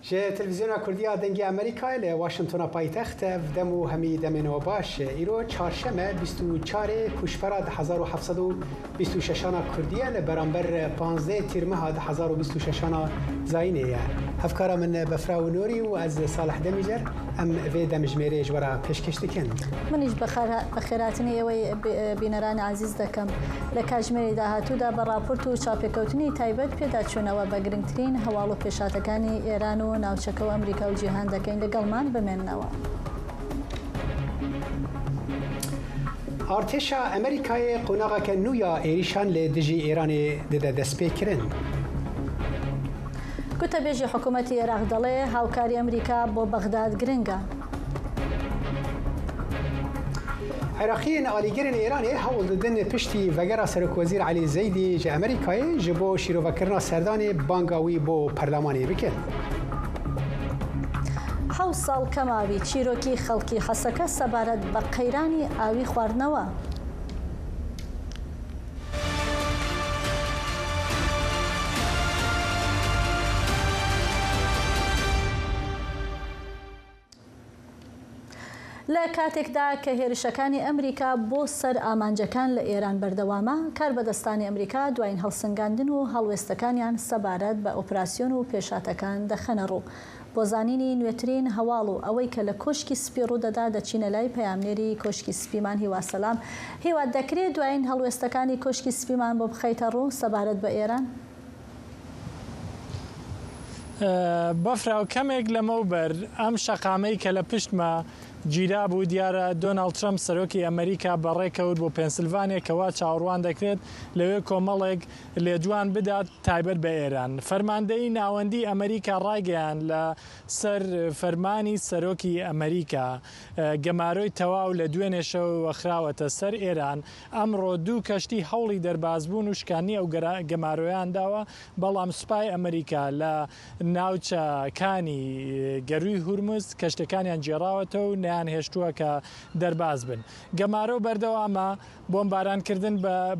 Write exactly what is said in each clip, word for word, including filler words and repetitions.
Ji Televîzyona Kurdî ya Dengê Amerîkayê li Washingtona paytext, ev dem û hemî demên we baş. Îro çarşeme, bîst û çarê Kûçbera di hezar û heft sed û bîst û şeşana Kurdî ye, li beramber panzdeh Tîrmeha di hezar û bîst û şeşana Zayînê ye. Hevkara min Befra Winûrî û ez Salih Demîcer, em vê demjimêrê ji we re pêşkêş dikin. منیش بەخێرهاتنی ئێوەی بینەرانی عزیز دەکەم. لە کاتژمێری داهاتوودا بە راپۆرت و چاپێکەوتنی تایبەت پێداچوونەوە بە گرنگترین هەواڵ و پێشهاتەکانی ئێران و ناوچەکە و ئەمریکا و جیهان دەکەین. لەگەڵمان بمێننەوە. Artêşa Amerîkayê qonaxeke nû ya êrîşan li dijî Îranê dide destpêkirin. گوتەبێژی حکوومەتی عێراق دەڵێ هاوکاری ئەمریکا بۆ بەغداد گرنگە. Iraqiyên alîgirên Îranê hewl didin piştî vegera Serokwezîr Elî Zeydî ji Amerîkayê ji bo şîrovekirina serdanê banga wî bo perlemanê bikin. حەوت ساڵ کەماوی چیرۆکی خەڵکی حەسەکە سەبارەت بە قەیرانی ئاوی خواردنەوە. لە کاتێکدا کە هێرشەکانی ئەمریکا بۆ سەر ئامانجەکان لە ئێران بەردەوامە، کاربەدەستانی ئەمریکا دوایین هەڵسەنگاندن و هەڵوێستەکانیان سەبارەت بە ئۆپراسیۆن و پێشاتەکان دەخەنە ڕوو. بۆ زانینی نوێترین هەواڵ و ئەوەی کە لە کۆشکی سپی ڕوودەدا، دەچینە لای پەیامنێری کۆشکی سپیمان، هیوا سەلام. هیوا، دەکرێت دوایین هەڵوێستەکانی کۆشکی سپیمان بۆ بخەیتە ڕوو سەبارەت بە ئێران؟ بەفراو کەمێک لەمەوبەر ئەم شەقامەی کە لە پشتمە گیرا بوو، دیارە دۆناڵد ترەمپ سەرۆکی ئەمریکا بەڕێکەوت بۆ پێنسلڤانیا کە وا چاوەڕوان دەکرێت لەوێ کۆمەڵێک لێدوان بدات تایبەت بە ئێران. فەرماندەیی ناوەندی ئەمریکا ڕایگەیاند لە سەر فەرمانی سەرۆکی ئەمریکا گەمارۆی تەواو لە دوێنێ شەوەوە خراوەتە سەر ئێران. ئەمڕۆ دوو کەشتی هەوڵی دەربازبوون و شکانی ئەو گەمارۆیان داوە، بەڵام سوپای ئەمریکا لە ناوچەکانی گەرووی هورمز کەشتەکانیان گێڕاوەتەوە و نەیان هێشتووە کە دەرباز بن. گەمارۆ بەردەوامە، بۆمبارانکردن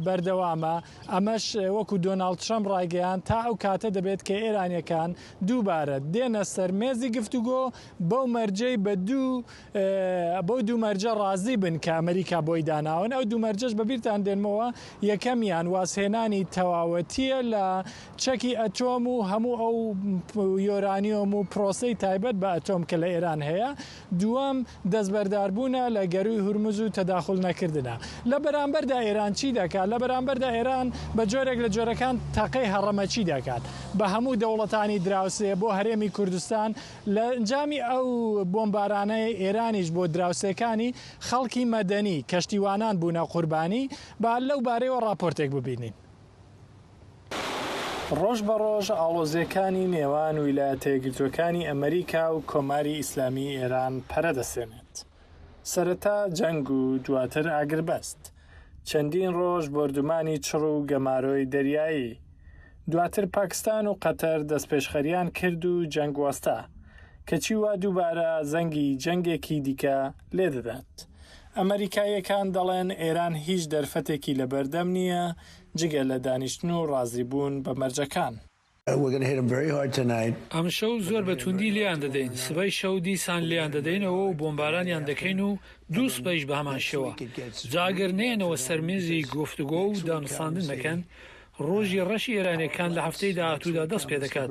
بەردەوامە. ئەمەش وەکو دۆناڵد ترەمپ ڕایگەیاند، تا ئەو کاتە دەبێت کە ئێرانیەکان دووبارە دێنە سەر مێزی گفتوگۆ، بەو مەرجەی بە دوو بەو دوو مەرجە ڕازی بن کە ئەمریکا بۆی داناون. ئەو دوو مەرجەش بە بیرتان دێنمەوە، یەکەمیان وازهێنانی تەواوەتیە لە چەکی ئەتۆم و هەموو ئەو یۆرانیۆم و پرۆسەی تایبەت بە ئەتۆم کە لە ئێران هەیە. دووەم دەستبەرداربوونە لە گەرووی هورمز و تەداخل نەکردنە. لە بەرامبەردا ئێران چی دەکات؟ لە بەرامبەردا ئێران بە جۆرێک لە جۆرەکان تەقەی هەڕەمەکی دەکات بە هەموو دەوڵەتانی دراوسێ بۆ هەرێمی کوردستان. لە ئەنجامی ئەو بۆمبارانەی ئێرانیش بۆ دراوسێکانی، خەڵکی مەدەنی، کەشتیوانان بوونە قوربانی. با لەو بارەیەوە ڕاپۆرتێک ببینین. ڕۆژ بە ڕۆژ ئاڵۆزیەکانی نێوان ویلایەتە یەکگرتووەکانی ئەمریکا و کۆماری ئیسلامی ئێران پەرە دەسێنێت. سەرەتا جەنگ و دواتر ئاگربەست. چەندین ڕۆژ بۆردومانی چڕ و گەمارۆی دەریایی. دواتر پاکستان و قەتەر دەستپێشخەریان کرد و جەنگ وەستا. کەچی وا دووبارە زەنگی جەنگێکی دیکە لێدەدات. ئەمریکاییەکان دەڵێن ئێران هیچ دەرفەتێکی لەبەردەم نییە جگە لە دانیشتن و ڕازیبوون بە مەرجەکان. ئەم شەو زۆر بە توندی لێیان دەدەین، سبەی شەو دیسان لێیان دەدەینەوە و بۆمبارانیان دەکەین و دوو سبەیش بە هەمان شێوە. جا ئەگەر نەیەنەوە سەر مێزی گفتوگۆ و دانوستاندن نەکەن، ڕۆژی ڕەشی ئێرانیەکان لە هەفتەی داهاتوودا دەست پێ دەکات،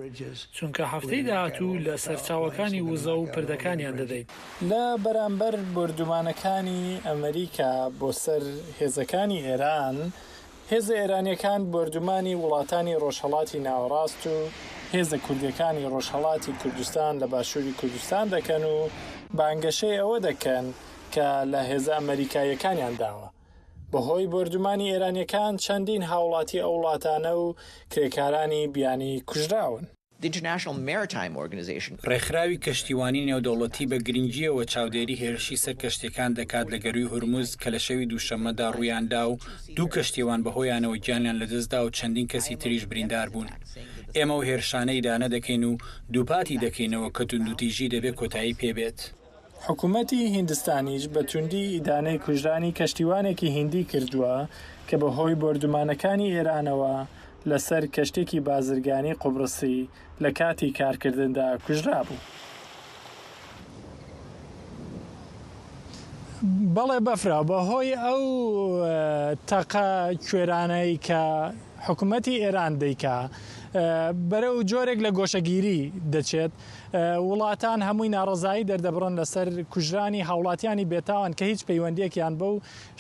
چونکە هەفتەی داهاتوو لە سەرچاوەکانی وزە و پردەکانیان دەدەین. لە بەرامبەر بۆردومانەکانی ئەمریکا بۆ سەر هێزەکانی ئێران، هێزە ئێرانیەکان بۆردومانی وڵاتانی ڕۆژهەڵاتی ناوەڕاست و هێزە کوردیەکانی ڕۆژهەڵاتی کوردستان لە باشووری کوردستان دەکەن و بانگەشەی ئەوە دەکەن کە لە هێزە ئەمریکاییەکانیان داوە. بەهۆی بۆردومانی ئێرانیەکان چەندین هاوڵاتی ئەو وڵاتانە و کرێکارانی بیانی کوژراون. ڕێکخراوی کەشتیوانی نێودەوڵەتی بە گرنگییەوە چاودێری هێرشی سەر کەشتیەکان دەکات لە گەرووی هورمز کە لە شەوی دووشەممەدا ڕوویاندا و دوو کەشتیوان بەهۆیانەوە گیانیان لەدەستدا و چەندین کەسی تریش بریندار بوون. ئێمە ئەو هێرشانە ئیدانە دەکەین و دووپاتی دەکەینەوە کە توندوتیژی دەبێ کۆتایی پێ بێت. حکوومەتی هیندستانیش بە توندی ئیدانەی کوژرانی کەشتیوانێکی هیندی کردووە کە بەهۆی بۆردومانەکانی ئێرانەوە لەسەر کەشتێکی بازرگانی قوبرسی لە کاتی کارکردندا کوژرابوو. بەڵێ بەفرە، بەهۆی ئەو، ئە، تەقە کوێرانەی کە حکوومەتی ئێران دەیکا، ئە، بەرەو جۆرێک لە گۆشەگیری دەچێت. ئە، وڵاتان هەمووی ناڕەزایی دەردەبڕن لەسەر کوژرانی هاوڵاتیانی بێتاوان کە هیچ پەیوەندیەکیان بەو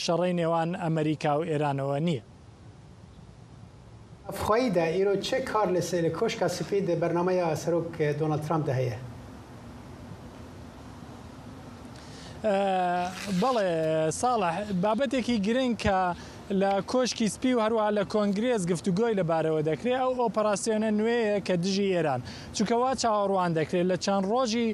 شەڕەی نێوان ئەمریکا و ئێرانەوە نییە. Ev xweyî de îro çi kar li se-, li Koşka Spî di bernameya Serok Donald Trump de heye? ئە، بەڵێ، ساڵح، بابەتێکی گرنگ کە لە کۆشکی سپی و هەروەها لە کۆنگرێس گفتوگۆی لەبارەوە دەکرێت، ئەو ئۆپەراسیۆنە نوێیە کە دژی ئێران، چونکە وا چاوەڕوان دەکرێت لە چەند ڕۆژی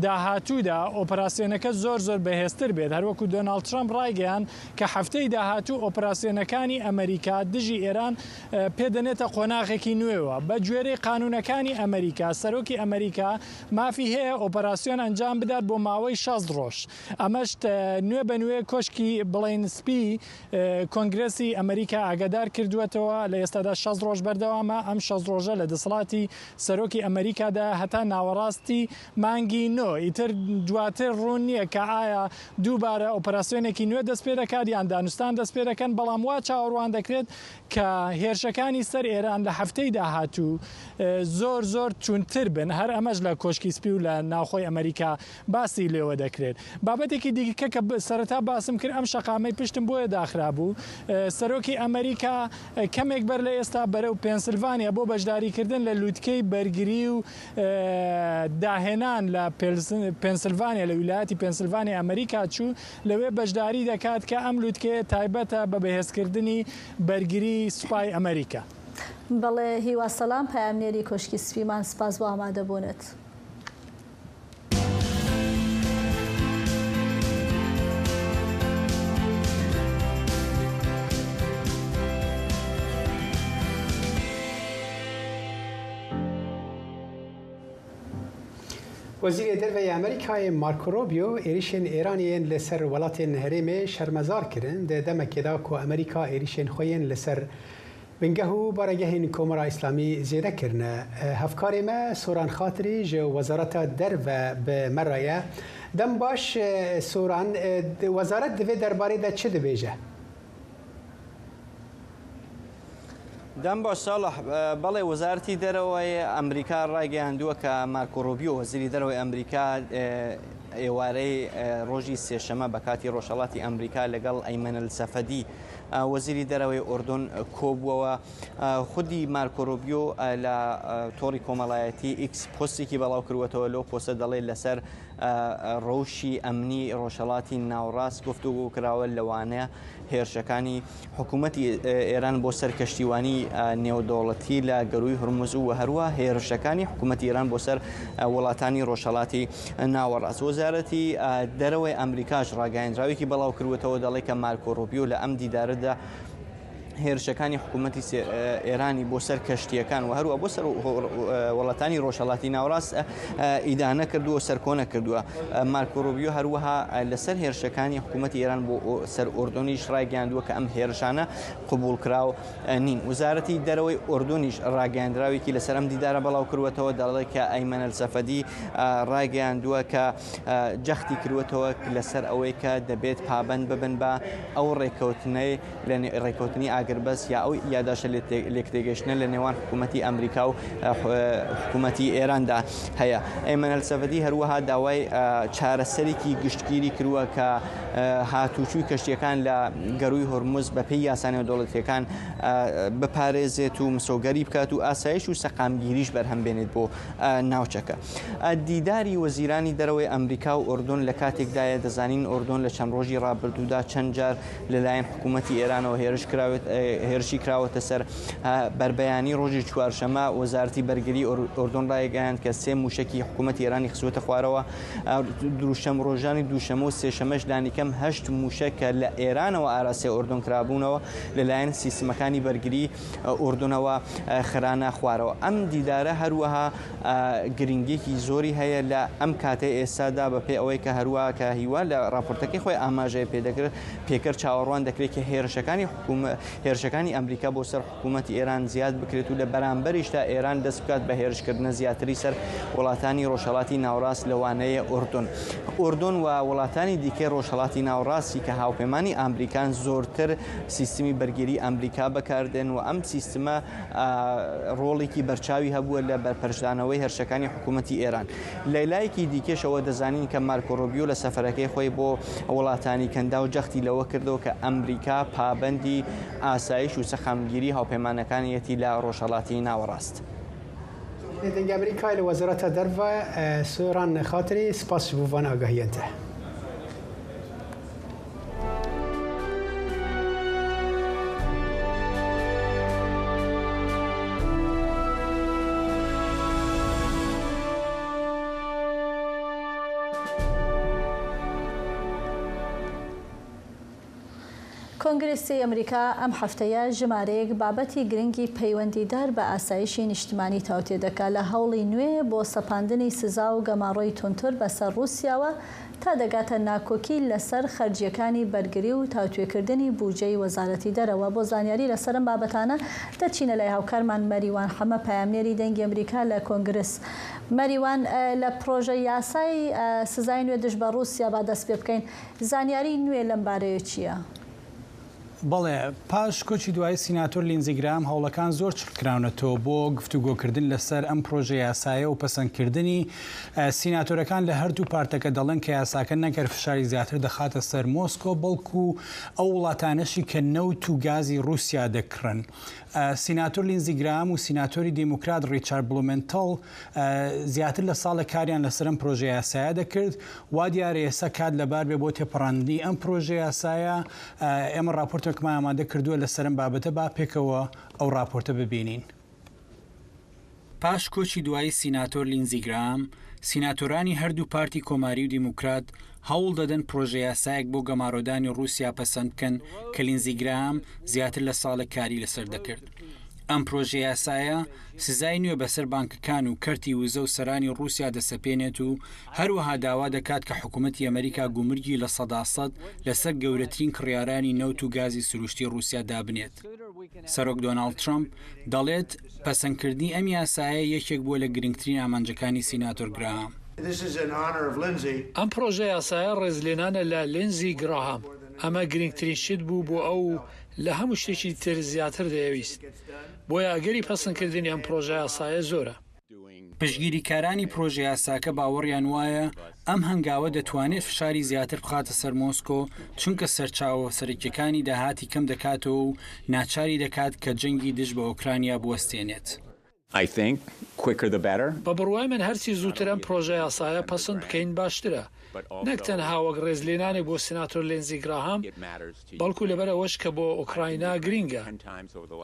داهاتوودا ئۆپەراسیۆنەکە زۆر زۆر بەهێزتر بێت. هەروەکو دۆناڵد ترەمپ ڕایگەیاند کە هەفتەی داهاتوو ئۆپەراسیۆنەکانی ئەمریکا دژی ئێران، ئە، پێدەنێتە قۆناغێکی نوێوە. بە گوێرەی قانوونەکانی ئەمریکا، سەرۆکی ئەمریکا مافی هەیە ئۆپەراسیۆن ئەنجام بدات بۆ ماوەی شەست ڕۆژ. ئەمەش، ئە، نوێ بە نوێ کۆشکی بڵێن سپی، ئە، کۆنگرێسی ئەمریکا ئاگادار کردووەتەوە. لە ئێستادا شەست ڕۆژ بەردەوامە. ئەم شەست ڕۆژە لە دەسەڵاتی سەرۆکی ئەمریکادا هەتا ناوەڕاستی مانگی نۆ. ئیتر دواتر ڕوون نییە کە ئایا دووبارە ئۆپەراسیۆنێکی نوێ دەست پێ دەکات یان دانوستان دەست پێ دەکەن، بەڵام وا چاوەڕوان دەکرێت کە هێرشەکانی سەر ئێران لە هەفتەی داهاتوو، ئە، زۆر زۆر توندتر بن. هەر ئەمەش لە کۆشکی سپی و لە ناوخۆی ئەمریکا باسی لێوە دەکرێت. بابەتێکی دیکە کە ب-، سەرەتا باسم کرد، ئەم شەقامەی پشتم بۆیە داخرابوو. ئە، سەرۆکی ئەمریکا، ئە، کەمێک بەر لە ئێستا بەرەو پێنسلڤانیا بۆ بەشداریکردن لە لووتکەی بەرگری و، ئە، داهێنان لە پێلس-، پێنسلڤانیا، لە ویلایەتی پێنسلڤانیا ئەمریکا چوو. لەوێ بەشداری دەکات کە ئەم لووتکەیە تایبەتە بە بەهێزکردنی بەرگری سوپای ئەمریکا. بەڵێ، هیوا سەلام، پەیامنێری کۆشکی سپیمان، سپاس بۆ ئامادەبوونت. Wezîrê Derve yê Amerîkayê Marco Rubio êrîşên Êranê yên li ser welatên herêmê şermezar kirin, di demekê de ku Amerîka êrîşên xwe yên li ser bingeh û baregehên Komara Îslamî zêde kirine. Hevkarê me Soran Xatirî ji Wezareta Derve bi me re ye. Dem baş, Soran, di-, wezaret di vê derbarê de çi dibêje? Dem baş Salah, e, belê Wezareti Dereweyê Amerîka ragihandiwe ke Marco Rubio, Wezîrî Dereweyê Amerîka, e, êwareyê, e, rojî Sêşeme be katî Rojhelatî Amerîka legel Eymen El Sefedî, e, Wezîrî Dereweyê Urdun, e, kobûwe. E, xwedî Marco Rubio, e, la, e, torî komelayetî X postekî belaw kiriwetewe, lo poste delê leser e, e, rewşî emnî Rojhelatî Navrast guftûgo kirawe li wane hêrişekanî hikûmetî, e, Êran bo ser keştîwanî, e, nêwdewletî li Gerûyî Hurmuz û we herwa hêrişekanî hikûmetî Êran bo ser, e, welatanî Rojhelatî Nawerast. Wezaretî, e, Dereweyê Amerîka ji ragihandrawekî belaw kiriwetewe, delê ke Marco Rubio li em dîdare de hêrişekanî hikûmetî sê-, e, Êranî bo ser keştiyekan û herwa bo ser ho-, ho-, e, welatanî Rojhelatî Navrast, e, e, îdane kirduwe û serkone kirduwe. E, Marco Rubio herwiha, e, li ser hêrişekanî hikûmetî Êran bo o-, ser Urdunî jî ragihandiwe ke em hêrişane qubûlkiraw, e, nîn. Wezaretî Dereweyê Urdunî jî ragihandrawekî li ser em dîdare belaw kiriwetewe, dale ke Eymen El Sefedî, e, ragihandiwe ke, e, cextî kiriwetewe li ser ewê ke debêt pabend bibin be ew rêkewtineyê لە نێ-، ڕێککەوتنی ئاگربەست یا ئەو یاداشە لێ تێ-، لێکتێگەیشتنە لە نێوان حکوومەتی ئەمریکا و، ئە، حو-، ئە، حکوومەتی ئێراندا هەیە. ئەیمەن ئەلسەفەدی هەروەها داوای، ئە، چارەسەرێکی گشتگیری کردووە کە، ئە، هاتووچووی کەشتیەکان لە گەرووی هۆرمز بە پێی یاسا نێودەوڵەتیەکان، ئە، بپارێزێت و مسۆگەری بکات و ئاسایش و سەقامگیریش بەرهەم بێنێت بۆ، ئە، ناوچەکە. ئە، دیداری وەزیرانی دەرەوەی ئەمریکا و ئوردون لە کاتێکدایە، دەزانین ئوردون لە چەند ڕۆژی ڕابردوودا چەند جار لەلایەن حکوومەتی ئێرانەوە هێرش کراوێت، ئە، هێرشی کراوەتە سەر. ئە، بەربەیانی ڕۆژی چوارشەممە وەزارەتی بەرگری ئور-، ئوردون ڕایگەیاند کە سێ موشەکی حکوومەتی ئێرانی خستووەتە خوارەوە. ئە، دووشەم-، ڕۆژانی دووشەممە و سێشەممەش لانیکەم هەشت موشە کە لە ئێرانەوە ئاراستەی ئوردون کرابوونەوە لەلایەن سیستمەکانی بەرگری، ئە، ئوردونەوە، ئە، خرانە خوارەوە. ئەم دیدارە هەروەها، ئە، گرنگیەکی زۆری هەیە لە ئەم کاتەی ئێستادا، بە پێی ئەوەی کە هەروە کە هیوا لە راپۆرتەکەی خۆی ئاماژەی پێدەکرد، پێکەر چاوەڕوان دەکرێت کە هێرشەکانی حکوومە-، هێرشەکانی ئەمریکا بۆ سەر حکوومەتی ئێران زیاد بکرێت و لە بەرامبەریشدا ئێران دەست بکات بە هێرشکردنە زیاتری سەر وڵاتانی ڕۆژهەڵاتی ناوەڕاست، لەوانەیە ئوردون. ئوردون و وڵاتانی دیکەی ڕۆژهەڵاتی ناوەڕاستی کە هاوپەیمانی ئەمریکان زۆرتر سیستمی بەرگری ئەمریکا بەکاردێن و ئەم سیستمە، ئا، ڕۆڵێکی بەرچاوی هەبووە لە بەرپەرچدانەوەی هێرشەکانی حکوومەتی ئێران. لە لایەکی دیکەشەوە دەزانین کە مارکۆ ڕۆبیۆ لە سەفەرەکەی خۆی بۆ وڵاتانی کەنداو جەختی لەوە کردەوە کە ئەمریکا پابەندی ئاسایش و سەقامگیری هاوپەیمانەکانیەتی لە ڕۆژهەڵاتی ناوەڕاست. Dengê Amerîkayê li Wezareta Derve, e, Soran Xatirî, spas ji bo van agahiyên te. کۆنگرێسی ئەمریکا ئەم هەفتەیە ژمارەیەک بابەتی گرنگی پەیوەندیدار بە ئاسایشی نیشتمانی تاوتوێ دەکات لە هەوڵی نوێ بۆ سەپاندنی سزا و گەماڕۆی تونتر بەسەر رووسیاوە تا دەگاتە ناکۆکی لەسەر خەرجیەکانی بەرگری و تاوتوێکردنی بودجەی وەزارەتی دەرەوە. بۆ زانیاری لەسەر ئەم بابەتانە دەچینە لای هاوکارمان مەریوان حەمە، پەیامنێری دەنگی ئەمریکا لە کۆنگرس. مەریوان، ئە، لە پرۆژە یاسای، ئە، سزای نوێ دژ بە رووسیا با دەست پێ بکەین. زانیاری نوێ لەم بارەیە چییە؟ بەڵێ، پاش کۆچی دوایی سیناتۆر لیندزی گرام، هەوڵەکان زۆر چڕکراونەتەوە بۆ گفتوگۆکردن لەسەر ئەم پرۆژە یاسایە و پەسەندکردنی، ئە، سیناتۆرەکان لە هەردوو پارتەکە دەڵێن کە یاساکە نەک هەر فشاری زیاتر دەخاتە سەر مۆسکۆ، بەڵکو ئەو وڵاتانەشی کە نەوت و گازی رووسیا دەکڕن. ئە، سیناتۆر لیندزی گرام و سیناتۆری دیموکرات ریچارد بلومنتال، ئە، زیاتر لە ساڵە کاریان لەسەر ئەم پرۆژە یاسایە دەکرد. وا دیارە ئێستا کات لەبار بێ بۆ تێپەڕاندنی ئەم پرۆژە یاسایە. ئە، ئێمە راپۆرتێکمان ئامادە کردووە لەسەر ئەم بابەتە، با پێکەوە ئەو راپۆرتە ببینین. پاش کۆچی دوایی سیناتۆر لیندزی گرام، سیناتۆرانی هەردوو پارتی کۆماری و دیموکرات هەوڵ دەدەن پرۆژە یاسایەک بۆ گەمارۆدانی رووسیا پەسەند بکەن کە لیندزی گرام زیاتر لە ساڵێک کاری لەسەر دەکرد. ئەم پرۆژە یاسایە سزای نوێ بەسەر بانکەکان و کەرتی وزە و سەرانی رووسیا دەسەپێنێت و هەروەها داوا دەکات کە حکوومەتی ئەمریکا گومرگی لە سەدا سەد لەسەر گەورەترین کڕیارانی نەوت و گازی سروشتی رووسیا دابنێت. سەرۆک دۆناڵد ترەمپ دەڵێت پەسەندکردنی ئەم یاسایە یەکێک بووە لە گرنگترین ئامانجەکانی سیناتۆر گراهام. This is in honor of Lindsay. ئەم پرۆژە یاسایە ڕێزلێنانە لە لینزی گراهام. ئەمە گرنگترین شت بوو بۆ ئەو و لە هەموو شتێکی تر زیاتر دەیەویست. بۆیە ئەگەری پەسەندکردنی ئەم پرۆژە یاسایە زۆرە. پشتگیریکارانی پرۆژە یاساکە باوەڕیان وایە ئەم هەنگاوە دەتوانێت فشاری زیاتر بخاتە سەر مۆسکۆ، چونکە سەرچاوە سەرەکیەکانی داهاتی کەم دەکاتەوە و ناچاری دەکات کە جەنگی دژ بە ئۆکرانیا بوەستێنێت. I think quicker the better. بە بڕوای من هەرچی زووتر ئەم پرۆژە یاسایە پەسەند بکەین باشترە. نەک تەنها وەک ڕێزلێنانێک بۆ سیناتۆر لێنزی گراهام، بەڵکو لەبەر ئەوەش کە بۆ ئۆکراینا گرینگە.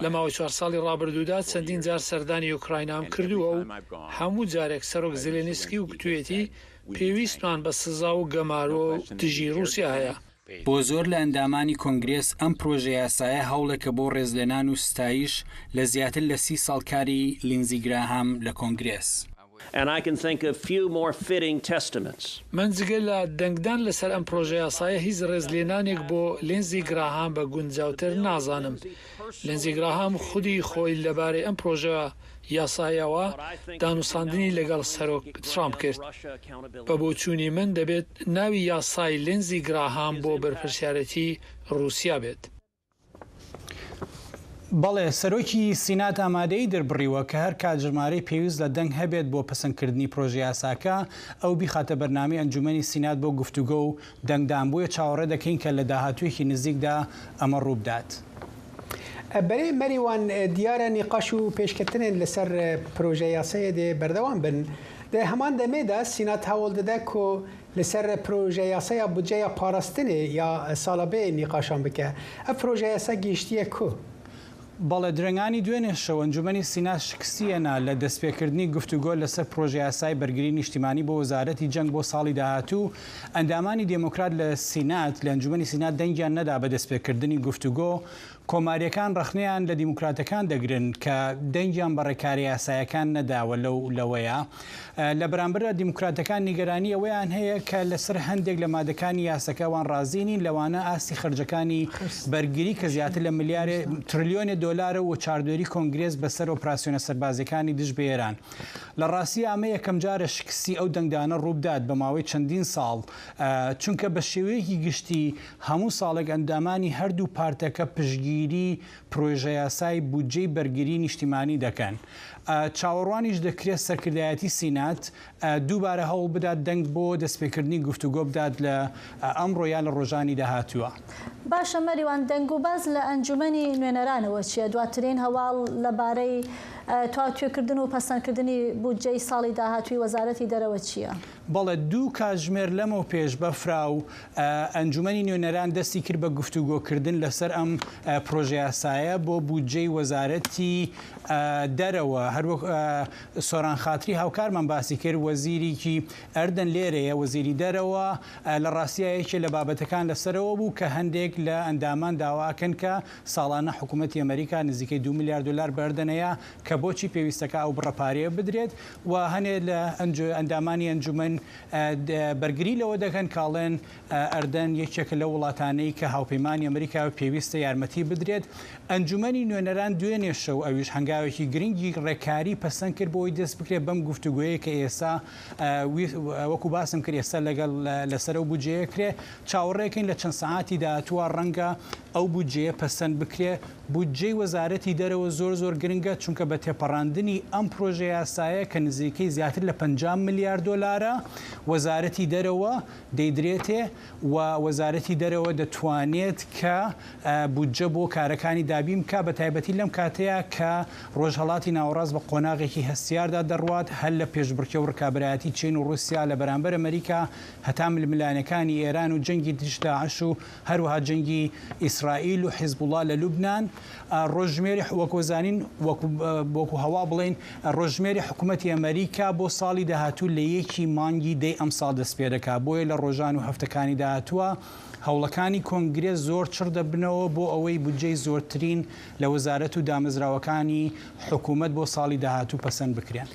لە ماوەی چوار ساڵی ڕابردوودا چەندین جار سەردانی ئۆکراینام کردووە و هەموو جارێک سەرۆک زێلێنسکی و گوتوویەتی پێویستمان بە سزا و گەمارۆ دژی رووسیا هەیە. بۆ زۆر لە ئەندامانی کۆنگرێس ئەم پرۆژە یاسایە هەوڵێکە بۆ ڕێزلێنان و ستایش لە زیاتر لە سی ساڵ کاری لینزی گراهام لە کۆنگرێس. And I can think of few more fitting testaments. من جگە لە دەنگدان لەسەر ئەم پرۆژە یاسایە هیچ ڕێزلێنانێک بۆ لینزی گراهام بە گونجاوتر نازانم. لینزی گراهام خودی خۆی لەبارەی ئەم پرۆژە یاسایەوە دانوساندنی لەگەڵ سەرۆک ترامپ کرد. بە بۆچوونی من دەبێت ناوی یاسای لینزی گراهام بۆ بەرپرسیارەتی رووسیا بێت. بەڵێ، سەرۆکی سینات ئامادەی دەربڕیوە کە هەر کات ژمارەی پێویست لە دەنگ هەبێت بۆ پەسەندکردنی پرۆژە یاساکە، ئەو بیخاتە بەرنامەی ئەنجومەنی سینات بۆ گفتوگۆ و دەنگدان. بۆیە چاوەڕێ دەکەین کە لە داهاتوویەکی نزیکدا ئەمە ڕوو بدات. Berê Merîwan, diyar e nîqaş û pêşketinên li ser, e, proje yasayê dê berdewam bin. Di heman demê de Sînat hewl dide ku li ser proje yasaya budceya parastinê ya sala bê nîqaşan bike. Ev proje yasa gihiştiye ku? بەڵێ، درەنگانی دوێنێ شەو ئەنجومەنی سینات شکستی هێنا لە دەستپێکردنی گفتوگۆ لەسەر پرۆژە یاسای بەرگری نیشتیمانی بۆ وەزارەتی جەنگ بۆ ساڵی داهاتوو. ئەندامانی دێموکرات لە سینات، لە ئەنجومەنی سینات دەنگیان نەدا بە دەستپێکردنی گفتوگۆ کۆماریەکان ڕەخنەیان لە دیموکراتەکان دەگرن کە دەنگیان بە ڕێکارە یاسایەکان نەداوە لەو لەوەیە. لە بەرامبەردا دیموکراتەکان نیگەرانی ئەوەیان هەیە کە لەسەر هەندێک لە مادەکانی یاسەکە وان ڕازی نین، لەوانە ئاستی خەرجەکانی بەرگری کە زیاتر لە ملیارێ تریلیۆنێ دۆلارە و چاردێری کۆنگرێس بەسەر ئۆپراسیۆنە سەربازیەکانی دژ بە ئێران. لە ڕاستی ئەمە یەکەم جارە شکستی ئەو دەنگدانە ڕووبدات بە ماوەی چەندین ساڵ، چونکە بە شێوەیەکی گشتی هەموو ساڵێک ئەندامانی هەردوو پارتەکە پشتگیری پرۆژە یاسای بودجەی بەرگری نیشتیمانی دەکەن. چاوەڕوانیش دەکرێت سەرکردایەتی سینات دووبارە هەوڵ بدات دەنگ بۆ دەستپێکردنی گفتوگۆ بدات لە ئەمڕۆ یا لە ڕۆژانی داهاتووە. باشە مەریوان، دەنگ و باز لە ئەنجومەنی نوێنەرانەوە چییە؟ دواترین هەواڵ لەبارەی تاوتوێکردن و پەسەندکردنی بودجەی ساڵی داهاتووی وەزارەتی دەرەوە چییە؟ بەڵێ، دوو کاتژمێر لەمەو پێش بەفرا و ئەنجومەنی نوێنەران دەستی کرد بە گفتوگۆکردن لەسەر ئەم پرۆژە یاسایە بۆ بودجەی وەزارەتی دەرەوە. هەروەک سۆران خاتری هاوکارمان باسی کرد، وەزیریکی ئەردەن لێرەیە، وەزیری دەرەوە. لە ڕاستیە یەکێ لە بابەتەکان لەسەرەوە بوو کە هەندێک لە ئەندامان داواکەن کە ساڵانە حکوومەتی ئەمریکا نزیکەی دو ملیار دلار بەردەنەیە کە بۆچی پێویستەکە ئەو بڕەپارەیە بدرێت و هەنێ لە ئەنجو-، ئەندامانی ئەنجومەن بەرگری لەوە دەکەن کاڵێن ئەردەن یەکێکە لە وڵاتانەی کە هاوپەیمانی ئەمریکا پێویستە یارمەتی بدرێت. ئەنجومەنی نوێنەران دوێنێ شەو ئەویش هەنگاوێکی گرنگی ڕێکاری پەسەند کرد بۆی دەست بکرێت بەم گفتوگویە کە ئێستا وەکو باسم کرد ئێستا لەگەڵ لەسەر ئەو بودجەیە کرێ. چاوەڕێکەین لە چەند سەعاتی داهاتووە ڕەنگە ئەو بودجەیە پەسەند بکرێ. بودجەی وەزارەتی دەرەوە زۆر زۆر گرنگە، چونکە بە تێپەڕاندنی ئەم پرۆژە یاسایە کە نزیکەی زیاتر لە پەنجا ملیار دۆلارە، وەزارەتی دەرەوە دەیدرێتێ و وەزارەتی دەرەوە دەتوانێت کە بودجە بۆ کارەکانی دابین بکا، بە تایبەتی لەم کاتەیە کە ڕۆژهەڵاتی ناوەڕاست بە قۆناغێکی هەستیاردا دەڕوات، هەر لە پێشبڕکێ و ڕکابەرایەتی چین و رووسیا لە بەرامبەر ئەمریکا هەتا ململانەکانی ئێران و جەنگی دژ داعش و هەروەها جەنگی ئیسرائیل و حیزبوڵا لە لوبنان. ڕۆژژمێری وەکو زانین، وەکو، وەکو هەوا بڵێن، ڕۆژژمێری حکوومەتی ئەمریکا بۆ ساڵی داهاتوو لە یەکی مانگی دەی ئەم ساڵ دەست پێ دەکا. بۆیە لە ڕۆژان و هەفتەکانی داهاتووە هەوڵەکانی کۆنگرێس زۆر چڕ دەبنەوە بۆ ئەوەی بودجەی زۆرترین لە وەزارەت و دامەزراوەکانی حکوومەت بۆ ساڵی داهاتوو پەسەند بکرێن.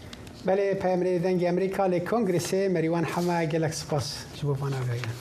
بەڵێ، پەیامنێری دەنگی ئەمریکا لە کۆنگرێسێ مەریوان حەمە، گەلەک سپاس ji bo van agahiyê.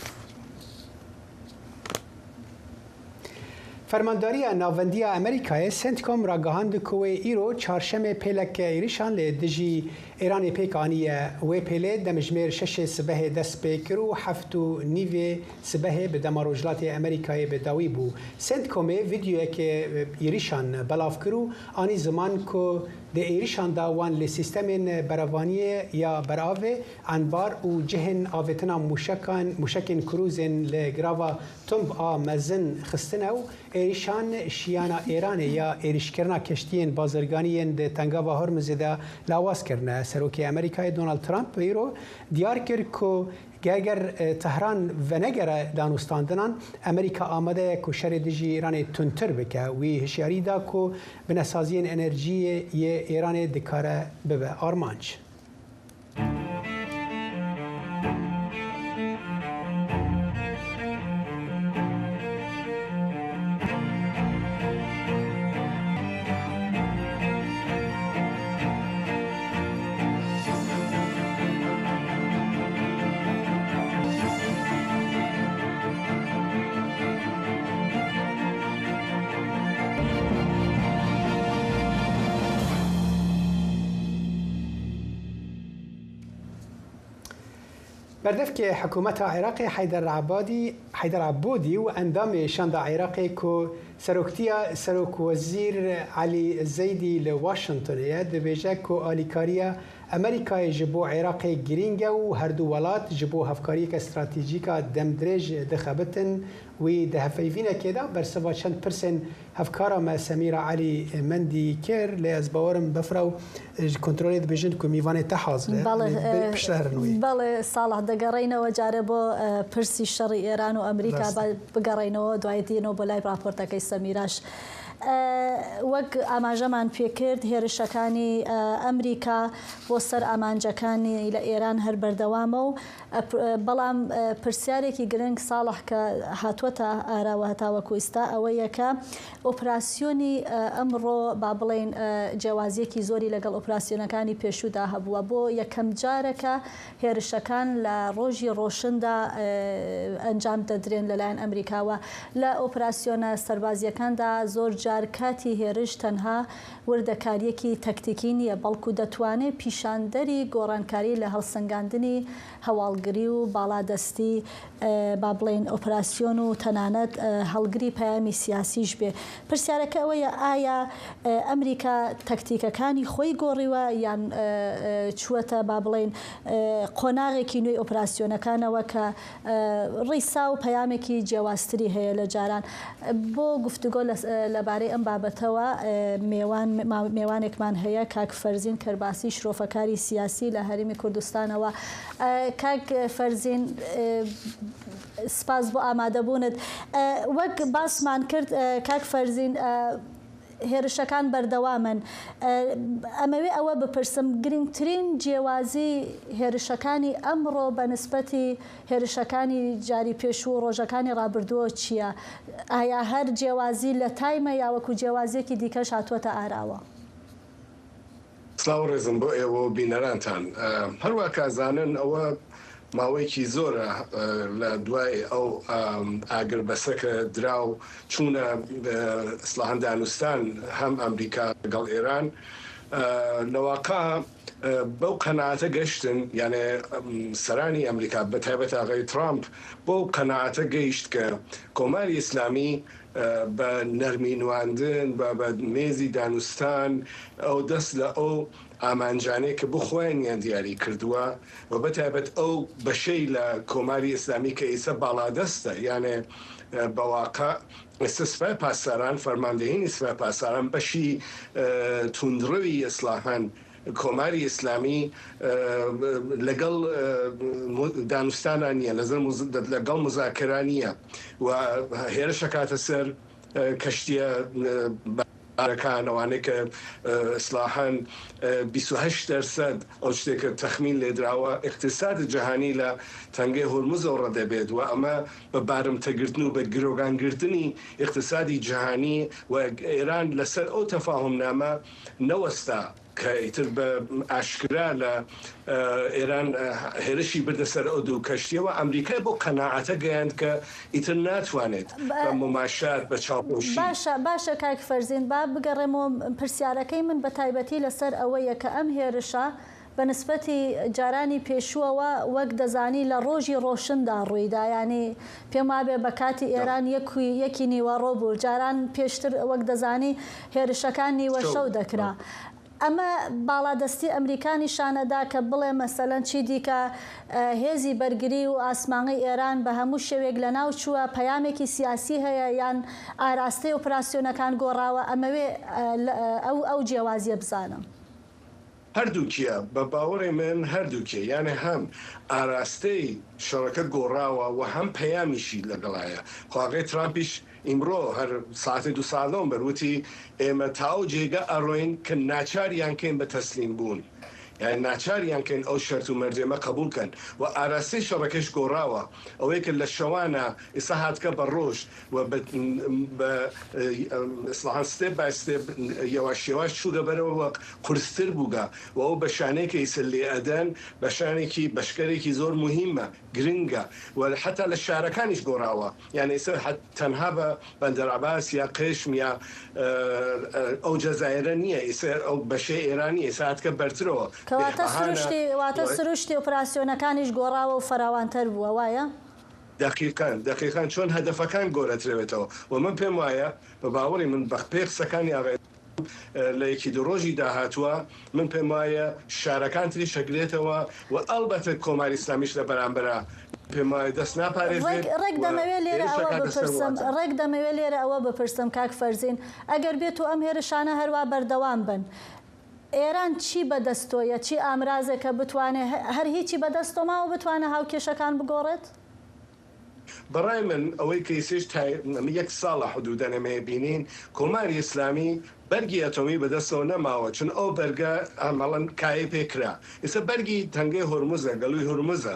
Fermandariya Navendiya Amerîkayê, CENTCOM, ragihand ku wê îro çarşemê pêleke êrişan li dijî Îranê pêk aniye. Wê pêlê demjimêr şeşê sibehê dest pê kir û heft û nîvê sibehê bi dema Rojhilatê Amerîkayê bi dawî bû. CENTCOMê vîdeoyeke êrişan belav kir û anî ziman ku di êrişan de wan li sîstemên berevaniyê ya beravê, enbar û cihên avêtina mûşekan, mûşekên krûzên li girava Tumb a mezin xistine û êrişan şiyana Êranê ya êrişkirina keştiyên bazirganî yên di Tengava Hormuzê de lawaz kirine. Serokê Amerîkayê Donald Trump îro diyar kir ku ger, ger, e, Tehran venegere danûstandinan, Amerîka amade ye ku şerê dijî Îranê tundtir bike. Wî hişyarî da ku binesaziyên enerjiyê yê Îranê dikare bibe armanc. Berdevkê hikûmeta Iraqê Heyder Ebadî, Heyder Ebodî û endamê Şanda Iraqê ku seroktiya Serokwezîr Elî Zeydî li Washingtonê ye, dibêje ku alîkariya Amerîkayê ji bo Iraqê girîng e û herdu welat ji bo hevkariyeke stratejîk a demdirêj dixebitin. Wî di hevpeyvînekê de bersiva çend pirsên hevkara me Semîra Elî Mendî kir, lê ez bawerim befra û ji kontrolê dibêjin ku mîvanê te hazir e. بەڵێ، Lê bi-، piştre herin wî. بەڵێ، ساڵح، دەگەڕێینەوە جارێ بۆ، ئە، پرسی شەڕی ئێران و ئەمریکا. ڕاستە. با بگەڕێینەوە، دوای دێنەوە بۆ لای راپۆرتەکەی سەمیراش. وەک ئاماژەمان پێکرد، هێرشەکانی ئەمریکا بۆ سەر ئامانجەکانی لە ئێران هەر بەردەوامە و بەڵام پرسیارێکی گرنگ، ساڵح، کە هاتووەتە ئاراوە هەتاوەکو ئیستا ئەوەیە کە ئۆپراسیۆنی ئەمڕۆ، با بڵێن، جیاوازیەکی زۆری لەگەڵ ئۆپراسیۆنەکانی پێشوودا هەبووە. بۆ یەکەم جارەکە هێرشەکان لە ڕۆژی ڕۆشندا ئەنجام دەدرێن لەلایەن ئەمریکاوە. لە ئۆپراسیۆنە سەربازیەکاندا زۆر جار کاتی هێرش تەنها وردەکاریەکی تەکتیکی نییە، بەڵکو دەتوانێت پیشاندەری گۆڕانکاری لە هەڵسەنگاندنی هەواڵگری و باڵادەستی، با بڵێن، ئۆپراسیۆن و تەنانەت هەڵگری پەیامی سیاسیش بێ. پرسیارەکە ئەوەیە، ئایا ئەمریکا تەکتیکەکانی خۆی گۆڕیوە، یان چووەتە، با بڵێن، قۆناغێکی نوێی ئۆپراسیۆنەکانەوە کە ڕیسا و پەیامێکی جیاوازتری هەیە لە جاران؟ بۆ گفتوگۆ لەبارەی ئەم بابەتەوە، مێوان، مێوانێکمان هەیە، کاک فەرزین کەرباسی، شرۆفەکاری سیاسی لە هەرێمی کوردستانەوە. کاک فەرزین، سپاس بۆ ئامادەبوونت. وەک باسمان کرد، کاک فەرزین، هێرشەکان بەردەوامن. ئەمەوێ ئەوە بپرسم، گرنگترین جیاوازی هێرشەکانی ئەمڕۆ بە نسبەتی هێرشەکانی جاری پێشوو و ڕۆژەکانی ڕابردووە چییە؟ ئایا هەر جیاوازی لە تایمە، یا وەکو جیاوازیەکی دیکەش هاتووەتە ئاراوە؟ سڵاو ڕێزم بۆ ئێوە و بینەرانتان. هەروە کازانن ئەوە ماوەیەکی زۆرە لە دوای ئەو ئاگربەسە کە درا و چوونە ئیسلاحان دانوستان هەم ئەمریکا لەگەڵ ئێران. لەواقع بەو قەناعەتە گەشتن، یانێ سەرانی ئەمریکا، بە تایبەت ئاغای ترامپ، بەو قەناعەتە گەیشت کە کۆماری ئیسلامی بە نەرمی نواندن، بە، بە مێزی دانوستان، ئەو دەست لە ئەو ئامانجانەی کە بۆ خۆیانیان دیاری کردووە و بە تایبەت ئەو بەشەی لە کۆماری ئیسلامی کە ئیسە باڵادەستە، یانێ بەواقع ئێستا سپای پاسداران، فەرماندەیینی سپای پاسداران، بەشی توندڕەوی ئیسلاحان کۆماری ئیسلامی لەگەڵ دانوستانان نییە، لەگەڵ مزاکران نییە و هێرشەکاتە سەر کەشتیە بارەکان، ئەوانەی کە ئیسلاحان بیست و هەشت دەرسەد ئەو شتێکە تەخمین لێدراوە، ئیقتیسادی جیهانی لە تەنگەی هورمزەوە ڕەدەبێت و ئەمە بە بارمتەگرتن و بە گرۆگانگرتنی ئیقتیسادی جیهانی و ئێران لەسەر ئەو تەفاهمنامە نەوەستا کە ئیتر بە ئاشکرا لە ئێران هێرشی بردە سەر ئەو دوو کەشتیەوە، ئەمریکای بۆ قەناعەتە گەیاند کە ئیتر ناتوانێت بە مماشات، بە چاوپۆشی. باشە، باشە کاک فەرزین، با بگەڕێمەوە. پرسیارەکەی من بە تایبەتی لەسەر ئەوەیە کە ئەم هێرشە بە نسبەتی جارانی پێشووەوە، وەک دەزانی، لە ڕۆژی ڕۆشندا ڕوویدا، یعنی پێم وابێ بە کاتی ئێران یەکی نیوەڕۆ بوو. جاران پێشتر، وەک دەزانی، هێرشەکان نیوە شەو دەکرا. ئەمە باڵادەستی ئەمریکا نیشانەدا کە بڵێ مەسەلەن چی دیکە، هێزی بەرگری و ئاسمانی ئێران بە هەموو شێوێک لە ناو چووە، پەیامێکی سیاسی هەیە یان ئاراستەی ئۆپراسیۆنەکان گۆڕاوە؟ ئەمەوێ ئەو، ئەو جیاوازیە بزانم. هەردووکیە، بە باوەڕی من هەردووکیە، یانێ هەم ئاراستەی شەڕەکە گۆڕاوە و هەم پەیامیشی لەگەڵایە. خواغەی ترامپیش ئیمڕۆ هەر ساعتێ دوو ساعت لەوم بەر وتی، ئێمە تا ئەو جێگە ئەڕۆین کە ناچاریان کەین بە تەسلیم بوون. یعنی ناچاریان کەین ئەو شەرت و مەرجێمە قبول کەن و ئاراستەی شەڕەکەش گۆڕاوە. ئەوەی کە لە شەوانە ئێستا هاتکە بە ڕۆژ و بە، بە ئیسلاحان ستێپ بای ستێپ، یەواش یەواش چووگە بەرەوە و قورستر بووگە و ئەو بەشانەی کە ئیسە لێ ئەدەن، بەشانێکی، بەشکەرێکی زۆر مهمە، گرنگە و حتا لە شارەکانیش گۆڕاوە. یعنی ئیسە تەنها بە بەندەر عەباس یا قێشم یا ئەو جەزایرە نییە، ئیسە ئەو بەشەی ئێران نییە، ئیسە هاتکە بەرترەوە. کەواتە سروشتی، واتە سروشتی ئۆپراسیۆنەکانیش گۆڕاوە و فراوانتر بووە، وایە؟ دەقیقەن، دەقیقەن، چۆن هەدەفەکان گۆرەترەوێتەوە و من پێم وایە، بە باوەڕی من، بە پێی قسەکانی ئاغای لە یەکی دوو ڕۆژی داهاتووە، من پێم وایە شارەکان تریش هەگرێتەوە و ئەڵبەتە کۆماری ئیسلامیش لە بەرامبەرە پێم وایە دەست ناپارێزێت. ڕێک، ڕێک دەمەوێ لێرە ئەوە بپرسم، ڕێک دەمەوێ لێرە ئەوە بپرسم، کاک فەرزین، ئەگەر بێت و ئەم هێرشانە هەروە بەردەوام بن، ئێران چی بەدەستۆیە، چی ئامرازێکە بتوانێ، هەر هیچی بەدەستۆ ماوە بتوانێ هاوکێشەکان بگۆڕێت؟ بەڕای من ئەوەی کە ئیسیش تای یەک ساڵە حدودەن ئێمە بینین، کۆماری ئیسلامی بەرگی ئەتۆمی بەدەستەوە نەماوە، چون ئەو بەرگە ئەمەڵەن کایەی پێکرا. ئێستا بەرگی تەنگەی هۆرمزە، گەلوی هۆرمزە.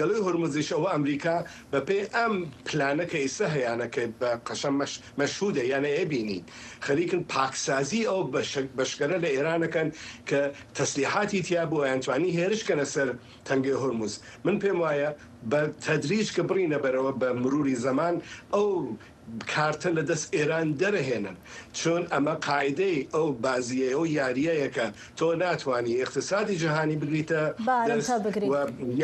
گەلوی هۆرمزیش ئەوە ئەمریکا بە پێی ئەم پلانە کە ئیسە هەیانە کە بە قەشە مەش-، مەشهودە، یانە ئێ بینین. خەریکن پاکسازی ئەو بەشە-، بەشکەرە لە ئێرانەکەن کە تەسلیحاتی تیا بوو، یان توانی هێرش کەنە سەر تەنگەی هۆرمز. من پێم وایە بە تەدریج کە بڕینە بەرەوە بە مروری زەمان، ئەو کارتە لە دەست ئێران دەرەهێنن. چۆن ئەمە قاعدەی ئەو بازیە، ئەو یاریەیەکە تۆ ناتوانی ئیقتیسادی جیهانی بگریتە بارمتە دەست بگری. و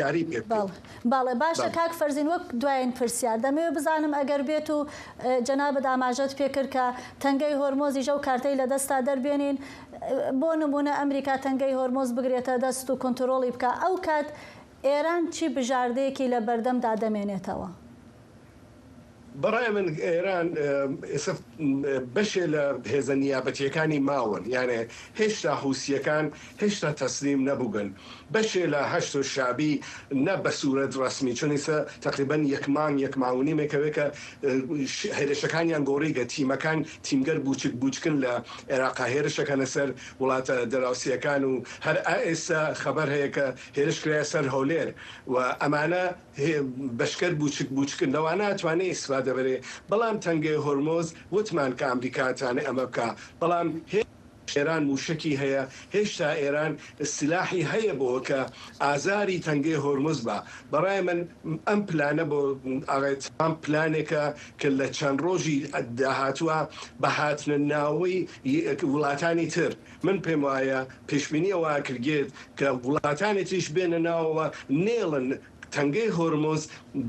یاری پێ بکەیت. بەڵێ. بەڵێ، باشە بەڵێ. کاک فەرزین، وەک دوایین پرسیار، دەمەوێت بزانم ئەگەر بێت و، ئە، جەنابت ئاماژەت پێکرد کە تەنگەی هۆرمۆزی ژەو کارتەی لە دەستا دەربێنین، ئە، بۆ نمونە ئەمریکا تەنگەی هۆرمۆز بگرێتە دەست و کۆنترۆڵی بکە، ئەو کات ئێران چی بژاردەیەکی لە بەردەمدا دەمێنێتەوە؟ بەڕای من ئێران، ئە، ئێستا، ئە، بەشێ لە هێزە نیابەتیەکانی ماون، یانێ هێشتا حوسیەکان هێشتا تەسلیم نەبووگن. بەشێ لە حەشد و شابی نە بە سوورەت ڕەسمی، چون ئیسە تەقریبەن یەک مانگ، یەک مانگ و نیمێکەوێ کە، ئە، ش-، هێرشەکانیان گۆڕیگە، تیمەکان تیمگەر بوچک بوچکن لە عێراقا هێرشەکەنە سەر وڵاتە دەراوسیەکان و هەر ئا ئێستا خەبەر هەیە کە هێرش کرایە سەر هەولێر و ئەمانە هێ-، بەشکەر بوچک بوچکن، لەوانە ئەتوانێ ئیسفادە بەرێ. بەڵام تەنگەی هۆرمۆز وتمان کە ئەمریکا ئەتوانێ ئەمە بکا، بەڵام هێ-، ئێران موشەکی هەیە، هێشتا ئێران سلاحی هەیە بۆ کە ئازاری تەنگەی هۆرمز بە. بەڕای من ئەم پلانە بۆ ئاغای ترامپ پلانێکە کە لە چەند ڕۆژی داهاتووە بە هاتنە ناوەی وڵاتانی تر. من پێم وایە پێشبینی ئەوە کردێت کە وڵاتانی تریش بێنە ناوەوە، نێڵن تەنگەی هۆرمز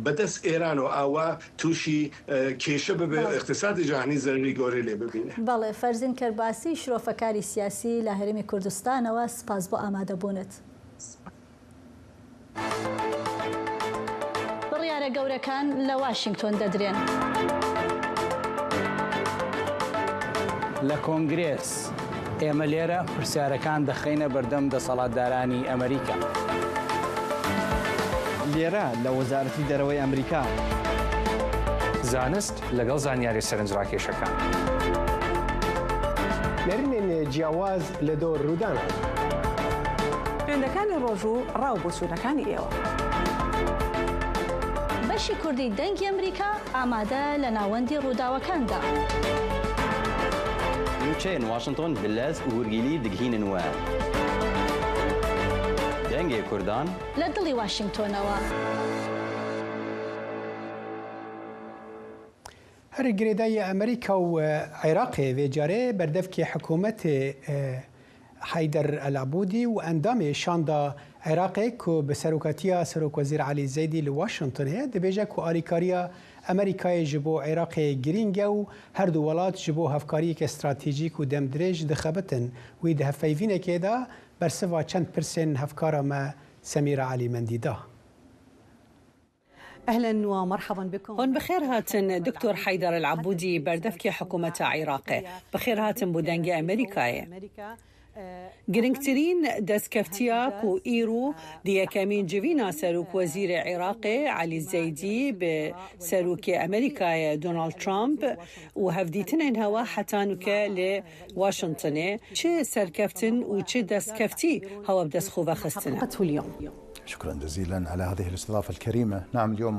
بەدەست ئێران و ئاوا تووشی، ئە، کێشە ببێ، بەڵێ. ئیقتیسادی جیهانی زەرری گەورەی لێ ببینێ. بەڵێ، فەرزین کەرباسی، شرۆفەکاری سیاسی لە هەرێمی کوردستانەوە، سپاس بۆ ئامادەبوونت. بڕیارە گەورەکان لە واشنگتۆن دەدرێن. لە کۆنگرێس، ئێمە لێرە پرسیارەکان دەخەینە بەردەم دەسەڵاتدارانی ئەمریکا. لێرە لە وەزارەتی دەرەوەی ئەمریکا. زانست لەگەڵ زانیاری سەرنجڕاکێشەکان. نەرینێن جیاواز لە دۆ ڕوودانە. پێندەکانی ڕۆژ و ڕاو بۆچوونەکانی ئێوە. بەشی کوردی دەنگی ئەمریکا ئامادە لە ناوەندی ڕووداوەکاندا. نوچەیەن واشنتۆن بلەز و هورگیلی دگهینن وە دەنگێ کوردان. لە دڵی واشنگتۆنەوە. هەر گرێدایە ئەمریکا و عێراقێ vê carê berdevkê hikûmetê, e, Heyder El Abûdî û endamê şanda Iraqê ku bi serokatiya Serokwezîr Elî Zeydî li Washingtonê ye, dibêje ku alîkariya Amerîkayê ji bo Iraqê girîng e û her du welat ji bo hevkariyeke stratejîk û demdirêj dixebitin. Wî di hevpeyvînekê de bersiva çend pirsên hevkara me Semîra Elî Mendî da. أهلا ومرحبا بكم. Hûn bi xêr hatin, Doktor Heyder El Abûdî, berdevkê hikûmeta Iraqê. Bi xêr hatin bo Dengê Amerîkayê. Girîngtirîn destkeftiya ku îro di yekemîn civîna Serokwezîrê Iraqê Elî Zeydî bi Serokê Amerîkayê Donald Trump û hevdîtinên hewa heta nuke li Washingtonê çi serkeftin û çi destkeftî hewa bi dest xwe ve xistine. شكرا جزيلا على هذه الاستضافة الكريمة. نعم، اليوم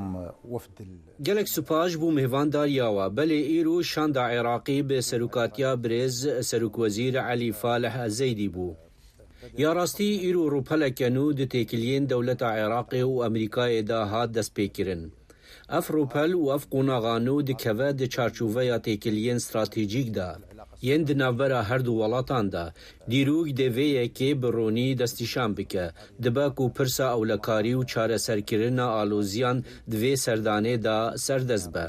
وفد ال- Gelek spas ji bo mêvandariya we. Belê, îro şanda Iraqî bi serokatiya birêz Serokwezîr Elî Falih Zeydî bû. Ya rastî, îro rûpeleke nû di têkiliyên dewleta Iraqê û Amerîkayê de hat destpêkirin. Ev rûpel û ev qonaxa nû dikeve di çarçoveya têkiliyên stratejîk de yên di navbera her du welatan de. Dîrok dê vê yekê bi ronî destnîşan bike. Dibe ku pirsa ewlekarî û çareserkirina aloziyan di vê serdanê de serdest be.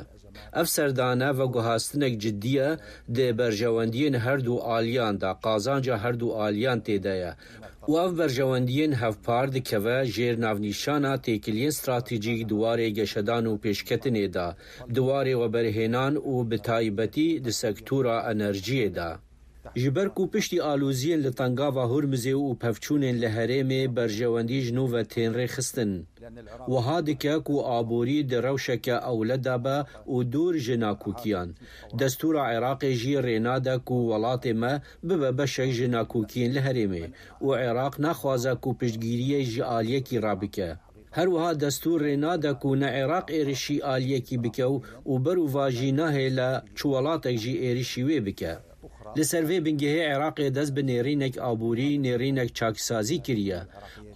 Ev serdane veguhastinek cidî ye di berjewendiyên her du aliyan de, qazanca her du aliyan tê de ye. Û ev berjewendiyên hevpar dikeve jêr navnîşana têkiliyên stratejîk di warê geşedan û pêşketinê de, di warê weberhênan û bi taybetî di sektora enerjiyê de. Ji ber ku piştî aloziyên li Tengava Hurmizê û pevçûnên li herêmê berjewendî ji nû ve tên rêxistin. Wiha dike ku aborî di rewşeke ewle de be û dûr ji nakokiyan. Destûra Iraqê jî rê nade ku welatê me bibe beşek ji nakokiyên li herêmê û Iraq naxwaze ku piştgiriyê ji aliyekî re bike. Her wiha destûr rê nade ku ne Iraq êrişî aliyekî bike û, û berûvajî nahêle çi welatek jî êrişî wê bike. Li ser vê bingehê Iraqê dest bi nêrînek aborî, nêrînek çaksazî kiriye.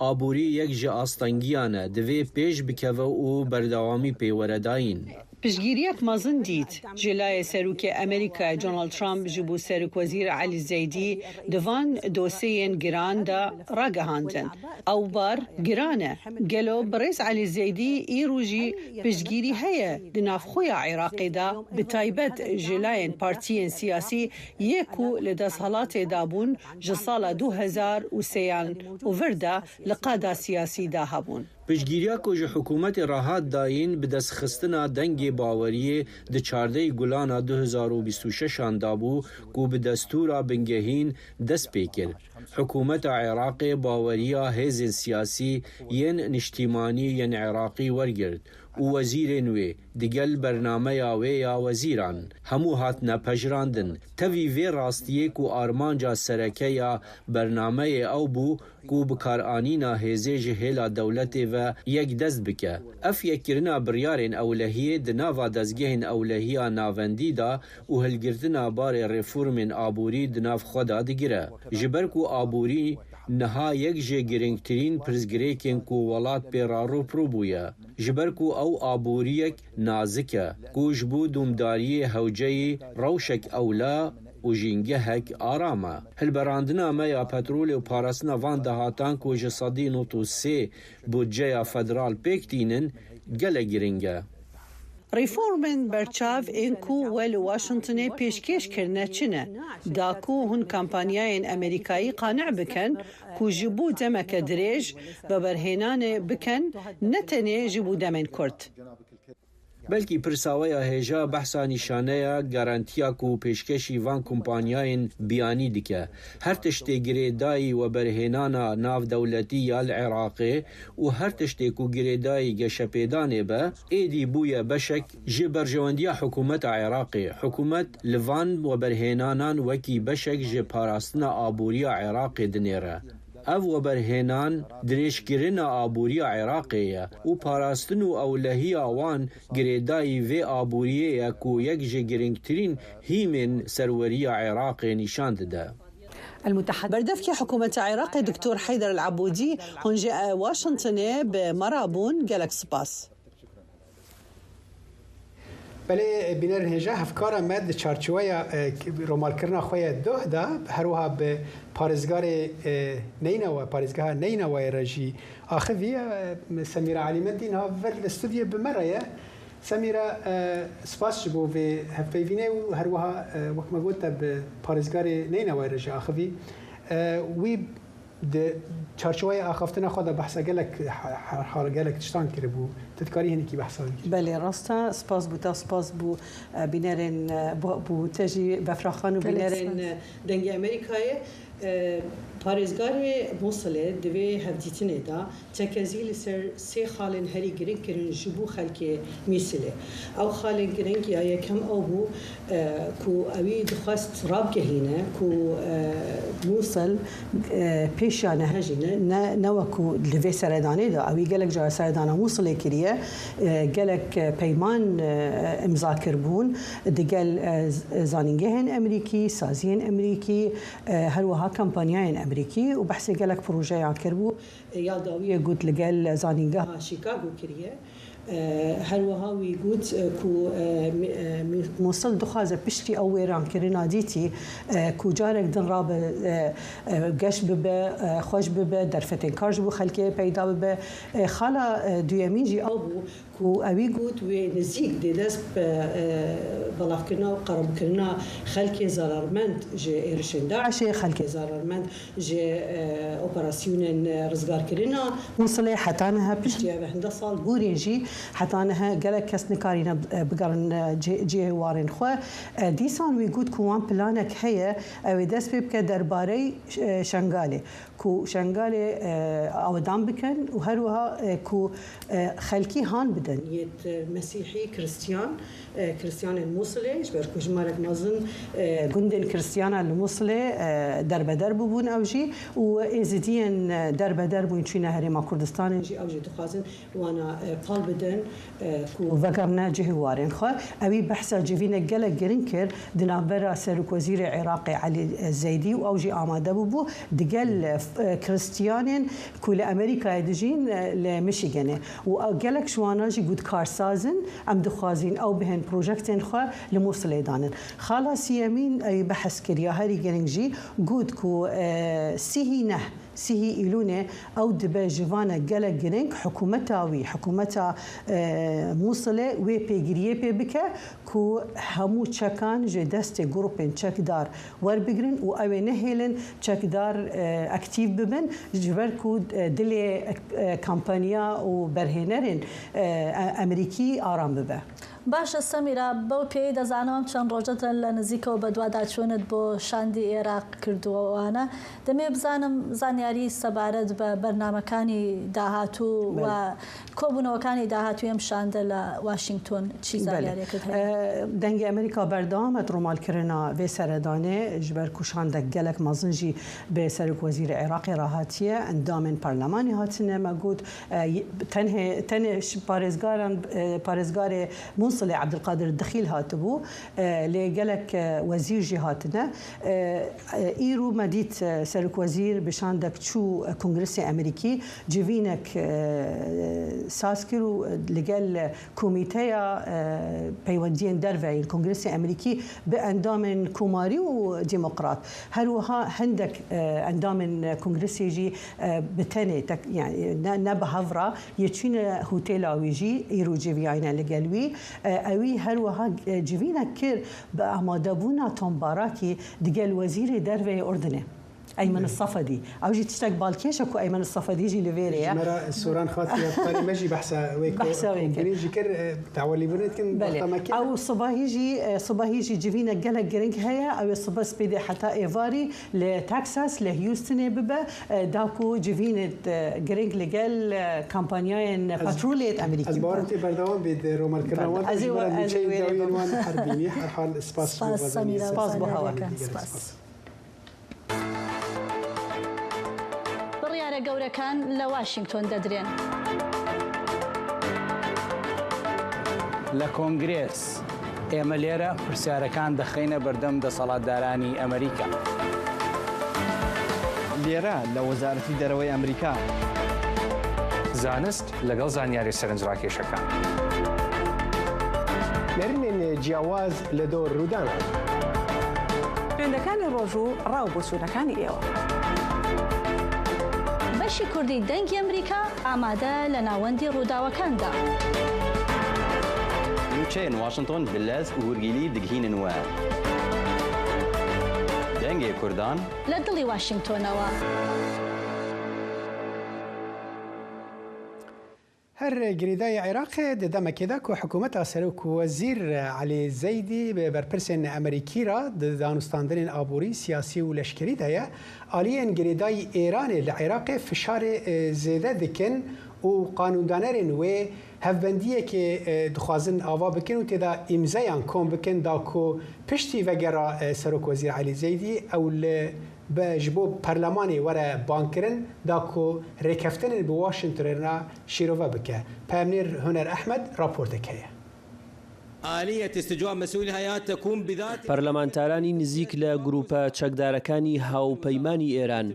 Aborî yek ji astengiyan e, divê pêş bikeve û berdewamî pê were dayîn. Piştgiriyek mezin dît ji layê Serokê Amerîkayê Donald Trump ji bo Serokwezîr Elî Zeydî di van dosyeyên giran de ragihandin. Ew bar giran e. Gelo birêz Elî Zeydî îro jî piştgirî heye di navxweya Iraqê de, bi taybet ji layên partiyên siyasî yê ku li desthilatê de bûn ji sala du hezar û sêyan û vir de li qada siyasî de hebûn? Piştgiriya ku ji hikûmetê re hat dayîn, bi destxistina dengê baweriyê di çardehê Gulana du hezar û bîst û şeşan de bû ku bi destûra bingehîn dest pê kir. Hikûmeta Iraqê baweriya hêzên siyasî yên niştîmanî yên Iraqî wergirt û wezîrên wê digel bernameya wê ya wezîran hemû hatine pejirandin. Tevî vê rastiyê ku armanca sereke ya bernameyê ew bû ku bikaranîna hêzê ji hêla dewletê ve yek dest bike. Ev yekkirina biryarên ewlehiyê di nava dezgehên ewlehiya navendî de û hilgirtina barê reformên aborî di nav xwe de digire. Ji ber ku aborî niha yek ji girîngtirîn pirsgirêkên ku welat pê re rûpirû bûye. Ji ber ku ew aboriyek nazik e, ku ji bo dûmdariyê hewceyî rewşek ewle û jîngehek aram e. Hilberandina me ya petrolê û parastina van dahatan ku ji sedî nod û sê budceya federal pêk tînin, gelek giring e. Reformên berçav ên ku we li Washingtonê pêşkêş kirine çi ne? Da ku hûn kampanyayên Amerîkayî qane bikin ku ji bo demeke dirêj veberhênanê bikin, ne tenê ji bo demên kurt. Belkî pirsa we ya hêja behsa nîşaneya garantiya ku pêşkêşî van kompanyayên biyanî dike. Her tiştê girêdayî weberhênana navdewletî ya li Iraqê û her tiştê ku girêdayî geşepêdanê be, êdî bûye beşek ji berjewendiya hikûmeta Iraqê. Hikûmet li van weberhênanan wekî beşek ji parastina aboriya Iraqê dinêre. Ev weberhênan dirêjkirina aboriya Iraqê ye û parastin û ewlehiya wan girêdayî vê aboriyê ye ku yek ji girîngtirîn hîmên serweriya Iraqê nîşan dide. Berdevkê hikûmeta Iraqê Doktor Heyder El Ebûdî hûn ji Washingtonê bi me re bûn. Gelek spas. Belê, bînerên hêja, hevkara me di çarçoweya, e, romalkirina xwe ya doh de, her wiha bi parêzgarê, e, Neynewa, parêzgeha Neynewayê re jî axivî. E, Semîra Elîmendî niha vir li stûdyoyê bi me re ye. Semîra, e, spas ji bo vê hevpeyvînê û her wiha, e, wek me got, te bi parêzgarê Neynewayê re jî axivî. E, wî Di çarçoweya axaftina xwe de behsa gelek he-, herhal gelek tiştan kiribû. Tu dikarî hinekî behsa bikî? Belê, rast e. Spas bo te, spas bo, e, bînerên, e, bo, bo te jî Befra Xan û Gelek bînerên, spas. E, Dengê Amerîkayê. E, parêzgarê Mûsilê di vê hevdîtinê de tekezî li ser sê xalên herî girîng kirin ji bo xelkê Mûsilê. Ew xalên girîng ya yekem ew bû, e, ku ewî dixwest rabgehîne ku, e, Mûsil, e, pêşiya nehejîne, ne, ne wekû li vê seredanê de, ewî gelek cara seredana Mûsilê kiriye, e, gelek, e, peyman, e, imza kiribûn digel, e, z-, zanîngehên Emerîkî, saziyên Emerîkî, e, her wiha kampanyayên Emerîkî û behsê gelek projeyan kiribû. Ya dawiyê got li gel zanîngeha Chicago kiriye. E, her wiha wî got, e, ku, e, mi-, e, mi-, Mûsil dixwaze piştî ew wêrankirina dîtî, e, ku carek din rabe, e, e, geş bibe, e, xweş bibe, derfetên kar ji bo xelkê peyda bibe. E, xala, e, duyemîn jî ew bû ku ewî got wê nizîk dê dest bi, e, belavkirina û qerebûkirina xelkê zararmend ji êrişên DAIŞê, xelkê zararmend ji, e, operasyonên, e, rizgarkirina Mûsilê heta niha piştî ev hinde sal gorên jî Heta niha gelek kes nikarîne, e, bigerin, e, cih-, cihê warên xwe. E, dîsan wî got ku wan planek heye, ew ê dest pê bike derbarey, e, Şengalê, ku Şengalê, e, awedan bikin û her wiha, e, ku, e, xelkî han bidin. Yêt, e, Mesîhî, Kristiyan, e, Kristiyanên Mûsilê, ji ber ku jimarek mezin, e, gundên Kristiyana li Mûsilê, e, derbeder bûbûn ew jî û Êzidiyên, e, derbeder bûn çûne Herêma Kurdistanê jî ew jî dixwazin wana, e, pal bidin, e, ku vegerine cihê warên xwe. Ewî behsa civînek gelek giring kir di navbera Serokwezîrê Iraqê Elî Zeydî û ew jî amade bûbû digel, e, f-, e, Kristiyanên ku li Amerîkayê dijîn, e, li Michiganê û ew gelek ji wana jî got karsaz in, em dixwazin ew bihên projektên xwe li Mûsilê danin. Xala siyemîn ewî behs kiriya herî giring jî got ku, e, sîhî neh Sîhî Îlûnê ew dibe ji vane gelek giring hikûmeta wî, hikûmeta, e, Mûsilê wê pêgiriyê pê bike ku hemû çekan ji destê grûpên çekdar werbigirin û ew ê nehêlin çekdar, e, aktîf bibin, ji ber ku, e, dilê, e, kampanya û berhênerên, e, e, Amerîkî aram bibe. باشە سەمیرا، بەو پێی دەزانم ئەم چەند ڕۆژە لە نزیکەوە بەدواداچوونت بۆ شاندی ئێراق کردووە، وانە؟ دەمێ بزانم زانیاری سەبارەت بە بەرنامەکانی داهاتوو و بەڵێ. کۆبوونەوەکانی داهاتووی ئەم شاندە لە واشنگتۆن چی بەڵێ. زانیاریەکەت هەیە؟ ئە، دەنگی ئەمریکا بەردەوام ئەت ڕوومالکردنا vê seredanê، ji ber ku şandek gelek mezin jî bi Serokwezîrê Iraqê re hatiye, endamên parlemanê hatine, me got, e, y-, tenê, tenê ji parêzgaran, e, parêzgarê Mûsilê Ebdulkadir Dixîl hatibû, e, lê gelek, e, wezîr jî hatine. E, e, îro me dît, e, serokwezîr bi şandek çû, e, Kongresê Amerîkî civînek, e, saz kir û, e, li gel Komîteya, e, Peywendiyên Derve yên Kongresê Amerîkî bi endamên Komarî û Demokrat, her wiha hindek, e, endamên Kongresê jî, e, bi tenê tek, yani ne, ne bi hev re yê çûne hotêla wî jî îro civiyayne li gel wî. E, ewî her wiha, e, civînek kir bi amadebûna Tom Barakî digel Wezîrê Derve yê Urdinê. Eymen Belê. Sefedî. Ew jî tiştek balkêş e ku Eymen Sefedî jî li vêrê ye. Ji me re Soran Xatiye parê me jî behsa wê ku Behsa wê kir. Komînê jî kir, e, dawalîbûnê dikin, Belê. Wexta me kir. Ew sibahî jî, e, sibahî jî civînek gelek giring heye. Ew ê sibe spêdê heta êvarî li Texas, li Houstonê bibe. E, da ku civînê, e, giring li gel, e, kampanyayên Ez, petrolê yê Amerîkî ez bawerim bibe. Tê berdewam bê di romarkirina Pardon. wan de. Ez ê Ji we re ez ê nûçeyên wêrê dawiyên bim. Wan her bînî. Her hal spas ji Spas bo Samîra, Spas bo hewa. Spas. بڕیارە گەورەکان لە واشنگتۆن دەدرێن. لە کۆنگرێس، ئێمە لێرە پرسیارەکان دەخەینە بەردەم دەسەڵاتدارانی ئەمریکا. لێرە لە وەزارەتی دەرەوەی ئەمریکا. زانست لەگەڵ زانیاری سەرنجڕاکێشەکان. نەرنێن جیاواز لە دۆ ڕوودانە. خوێندەکانی ڕۆژ و ڕاو بۆچوونەکانی ئێوە. بەشی کوردی دەنگی ئەمریکا ئامادە لە ناوەندی ڕووداوەکاندا. نوچەیەن واشنتۆن بلەز و ورگیلی دگهینن وە دەنگێ کوردان. لە دڵی واشنگتۆنەوە. Her girêdayî Iraqê di demekê de ku hikûmeta Serokwezîr Elî Zeydî bi berpirsên Amerîkî re di danûstandinên aborî, siyasî û leşkerî de ye, aliyên girêdayî Êranê li Iraqê fişarê, e, zêde dikin û qanûndanerên wê hevbendiyekê, e, dixwazin ava bikin û tê de îmzeyan kom bikin da ku piştî vegera, e, Serokwezîr Elî Zeydî ew li be ji bo perlemanê were bankirin da ku rêkeftinên bi Washingtonê re şîrove bike. Peyamnêr Huner Ehmed raportek heye. آلية استجواب مسؤول الهيئات تكون بذات پەرلەمانتارانی نزیک لە گروپە چەکدارەکانی هاوپەیمانی ئێران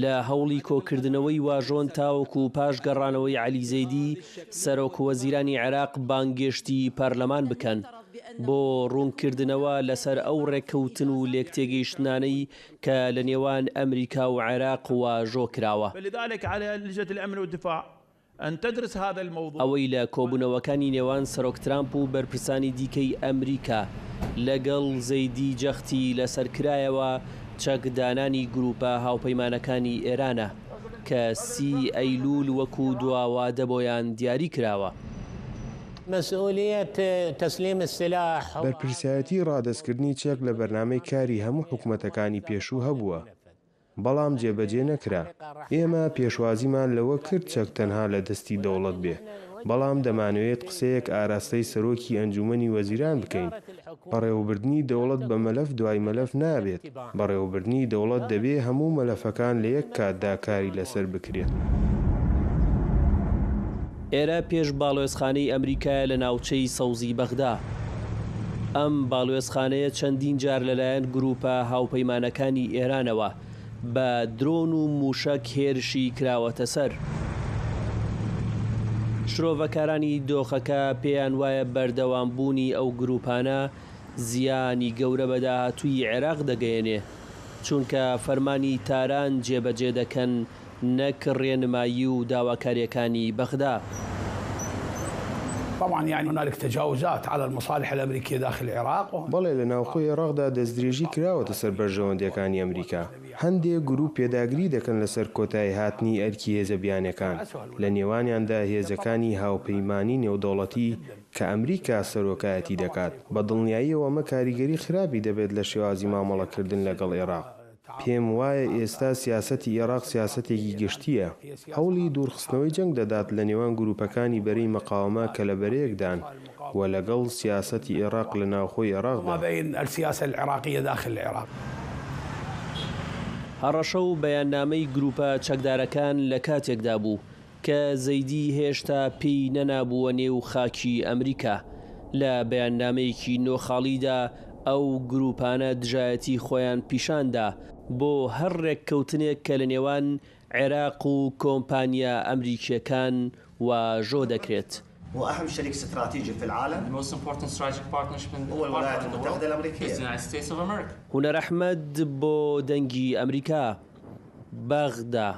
لە هەوڵی کۆکردنەوەی واژۆن تاوەکو پاش گەڕانەوەی عەلی زەیدی، سەرۆک وەزیرانی عێراق، بانگێشتی پەرلەمان بکەن بۆ ڕوونکردنەوە لەسەر ئەو ڕێککەوتن و لێکتێگەیشتنانەی کە لە نێوان ئەمریکا و عێراق واژۆ کراوە. فلذلك على لجنة الأمن والدفاع أن تدرس هذا الموضوع. ئەوەی لە کۆبوونەوەکانی نێوان سەرۆک ترامپ و بەرپرسانی دیکەی ئەمریکا لەگەڵ زەیدی جەختی لەسەر کرایەوە، چەکدانانی گروپە هاوپەیمانەکانی ئێرانە کە سی ئەیلول وەکو دواوادە بۆیان دیاری کراوە. مسؤولية تسليم السلاح. بەرپرسیارەتی ڕادەستکردنی چەک لە بەرنامەی کاری هەموو حکومەتەکانی پێشوو هەبووە، بەڵام جێبەجێ نەکرا. ئێمە پێشوازیمان لەوە کرد چەک تەنها لە دەستی دەوڵەت بێ، بەڵام دەمانەوێت قسەیەک ئاراستەی سەرۆکی ئەنجومەنی وەزیران بکەین. بەڕێوەبردنی دەوڵەت بە مەلەف دوای مەلەف نابێت. بەڕێوەبردنی دەوڵەت دەبێ هەموو مەلەفەکان لە یەک کاتدا کاری لەسەر بکرێت. ئێرە پێش باڵوێزخانەی ئەمریکایە لە ناوچەی سەوزی بەغدا. ئەم باڵوێزخانەیە چەندین جار لەلایەن گروپە هاوپەیمانەکانی ئێرانەوە بە درۆن و موشەک هێرشی کراوەتە سەر. شرۆڤەکارانی دۆخەکە پێیان وایە بەردەوامبوونی ئەو گروپانە زیانی گەورە بە داهاتووی عێراق دەگەیەنێ، چونکە فەرمانی تاران جێبەجێ دەکەن نەک ڕێنمایی و داواکاریەکانی بەغدا. طبعا يعني هنالك تجاوزات على المصالح الامريكيه داخل العراق. بەڵێ، لە ناوخۆی عێراقدا دەستدرێژی کراوەتە سەر بەرژەوەندیەکانی ئەمریکا. هەندێک گروپ پێداگری دەکەن لەسەر کۆتایی هاتنی ئەرکی هێزە بیانیەکان، لە نێوانیاندا هێزەکانی هاوپەیمانی نێودەوڵەتی کە ئەمریکا سەرۆکایەتی دەکات. بە دڵنیاییەوە ئەمە کاریگەری خراپی دەبێت لە شێوازی مامەڵەکردن لەگەڵ عێراق. پێم وایە ئێستا سیاسەتی عێراق سیاسەتێکی گشتییە. هەوڵی دوورخستنەوەی جەنگ دەدات لە نێوان گروپەکانی بەرەی مەقاوەمە کە لە بەرەیەکدان و لەگەڵ سیاسەتی عێراق لە ناوخۆی عێراقدا. بين السياسه العراقيه داخل العراق. هەڕەشە و بەیاننامەی گروپە چەکدارەکان لە کاتێکدا بوو کە زەیدی هێشتا پێی نەنابووە نێو خاکی ئەمریکا. لە بەیاننامەیەکی نۆخاڵیدا ئەو گروپانە دژایەتی خۆیان پیشاندا بۆ هەر ڕێککەوتنێک کە لە نێوان عێراق و کۆمپانیا ئەمریکیەکان واژۆ دەکرێت. هو أهم شريك استراتيجي في العالم. The most important strategic partnership in the هو الولايات partner in the المتحدة world الأمريكية. Is the United States of America. هونەر ئەحمەد بۆ دەنگی ئەمریکا، بەغدا.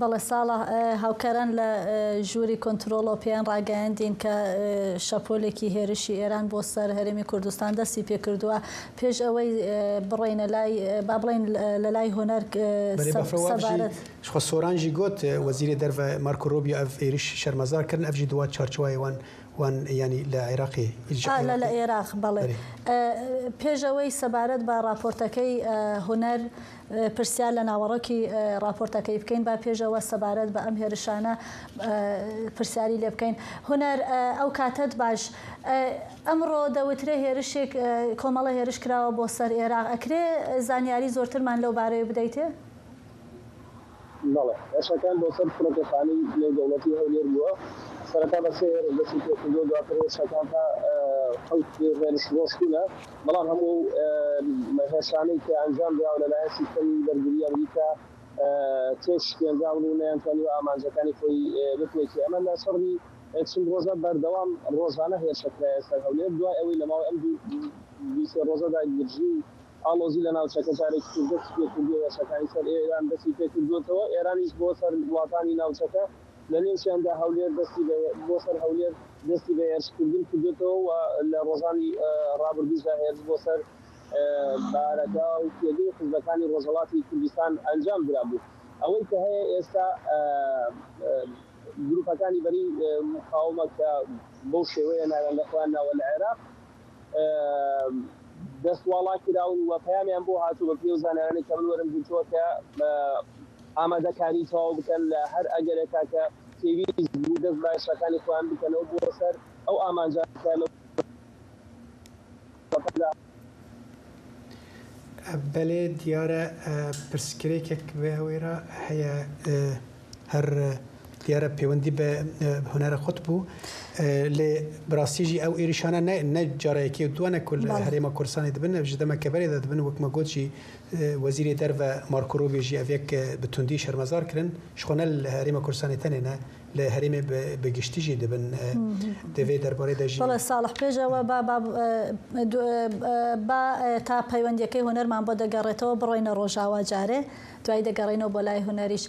بەڵێ ساڵح، ئە، هاوکاران لە، ئە، ژووری کۆنترۆڵەوە پێیان ڕاگەیاندین کە، ئە، شەپۆلێکی هێرشی ئێران بۆ سەر هەرێمی کوردستان دەستی پێ کردووە. پێش ئەوەی، ئە، بڕۆینە لای، ئە، با بڵێن، ئە، لە لای هونەر، ئە، بەرێ سە-، بەفرەوە ئەڤژی سەبارەت. شخۆ سۆرانژی گوت، ئە، وەزیری دەرڤە مارکۆ ڕۆبیۆ ئەڤ ئێریش شەرمەزار کردن، ئەڤژی دوات چارچوایە وان، وان یانی لە عێراقی ئیج-، ئا، لە، لە عێراقی. عێراق، بەڵێ. بەرێ. ئە، پێش ئەوەی سەبارەت بە ڕاپۆرتەکەی، ئە، هونەر، ئە، پرسیار لە ناوەڕۆکی، ئە، ڕاپۆرتەکەی بکەین، با پێشەوە سەبارەت بە ئەم هێرشانە، ئە، پرسیاری لێ بکەین. هونەر، ئە، ئەو کاتەت باش. ئە، ئەمڕۆ دەوترێ هێرشێک، ئە، کۆمەڵە هێرش کراوە بۆ سەر ئێراق. ئەکرێ زانیاری زۆرترمان لەو بارەیە بدەیتێ؟ بەڵێ، هێرشەکان بۆ سەر فڕۆکەخانەی نێودەوڵەتی هەولێر بووە. سەرەتا بە سێ هێرش دەستی پێ کردووە، دواتر هێرشەکان تا، ئە، حەوت هێرش ڕۆشتوونە. بەڵام هەموو، ئە، هێرشانەی کە ئەنجام دراوە لەلایەن سیستەمی بەرگری ئەمریکا، ئە، تێکشکێنراون و نەیانتوانیوە ئامانجەکانی خۆی، ئە، بپێکێ. ئەمە لە شەڕی، ئە، چەند ڕۆژە بەردەوام ڕۆژانە هێرشە کرایە سەر هەولێر. دوای ئەوەی لە ماوەی ئەم دوو، دوو سێ ڕۆژەدا گرژی و ئاڵۆزی لە ناوچەکە جارێکی تر دەستی پێ کردووە، هێرشەکانی سەر ئێران دەستی پێ کردووەتەوە. ئێرانیش بۆ سەر وڵاتانی ناوچەکە، لە نێوشیاندا هەولێر دەستی بە، بۆ سەر هەولێر دەستی بە هێرشکردن کردووەتەوە و لە ڕۆژانی، ئە، ڕابردووشدا هێرش بۆ سەر، ئە، بارەگا و پێگەی حزبەکانی ڕۆژهەڵاتی کوردستان ئەنجام درابوو. ئەوەی کە هەیە ئێستا، ئە، ئە، گروپەکانی بەرەی، ئە، مقاومە کە بەو شێوەیە ناویان لە خۆیان ناوە لە عێراق، ئە، دەستواڵا کراون و پەیامیان بۆ هاتوو بە پێی ئەو زانیارانەی کە من وەرم گرتووە کە، ئە، ئامادەکاری تەواو بکەن لە هەر ئەگەرێکا کە پێویست بوو دەست بە هێرشەکانی خۆیان بکەنەوە بۆ سەر ئەو ئامانجانە کە لەو بەڵێ دیارە، ئە، پرسکرێکێک بێ ئەوێرە هەیە، ئە، هەر، ئە، دیارە پەیوەندی بە، ئە، هونەرە خوت بوو. ئە، لێ بڕاستی ژی ئەو ئێریشانە نە، نە جارەیەکی و دووانە کول بەڵێ. هەرێمە کوردستانی دبن، ئەو ژی دەمە کەبەرێدا دبن، وەک مە گوت ژی، ئە، وەزیری دەرڤە مارکۆ ڕوبیۆ ژی ئەڤێک، ئە، بە توندی شەرمەزار کردن. شخۆ نە لە هەرێمە کوردستانی تەنێ نە، لە هەرێمێ بە، بە گشتی ژی دبن، ئە، دەڤێ دەربارەی دەژی. بەڵێ ساڵح، پێشەوە با، با، ئە، دو-، ئە، با، ئە، تا پەیوەندیەکەی هونەرمان بۆ دەگەڕێتەوە، بڕۆینە ڕۆژاوا جارێ، دوای دەگەڕێنەوە بۆ لای هونەریش.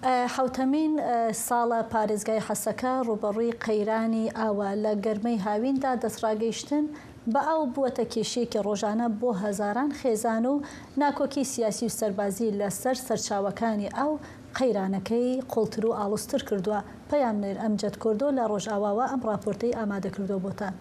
ئە، حەوتەمین، ئە، ساڵە پارێزگای حەسەکە ڕوبەڕووی قەیرانی ئاوە. لە گەرمەی هاویندا دەستڕاگەیشتن بە ئاو بووەتە کێشەیەکی ڕۆژانە بۆ هەزاران خێزان و ناکۆکی سیاسی و سەربازی لەسەر سەرچاوەکانی ئاو قەیرانەکەی قوڵتر و ئاڵوزتر کردووە. پەیامنێر ئەمجەد کۆردۆ لە ڕۆژئاواوە ئەم ڕاپۆرتەی ئامادە کردووە بۆتان.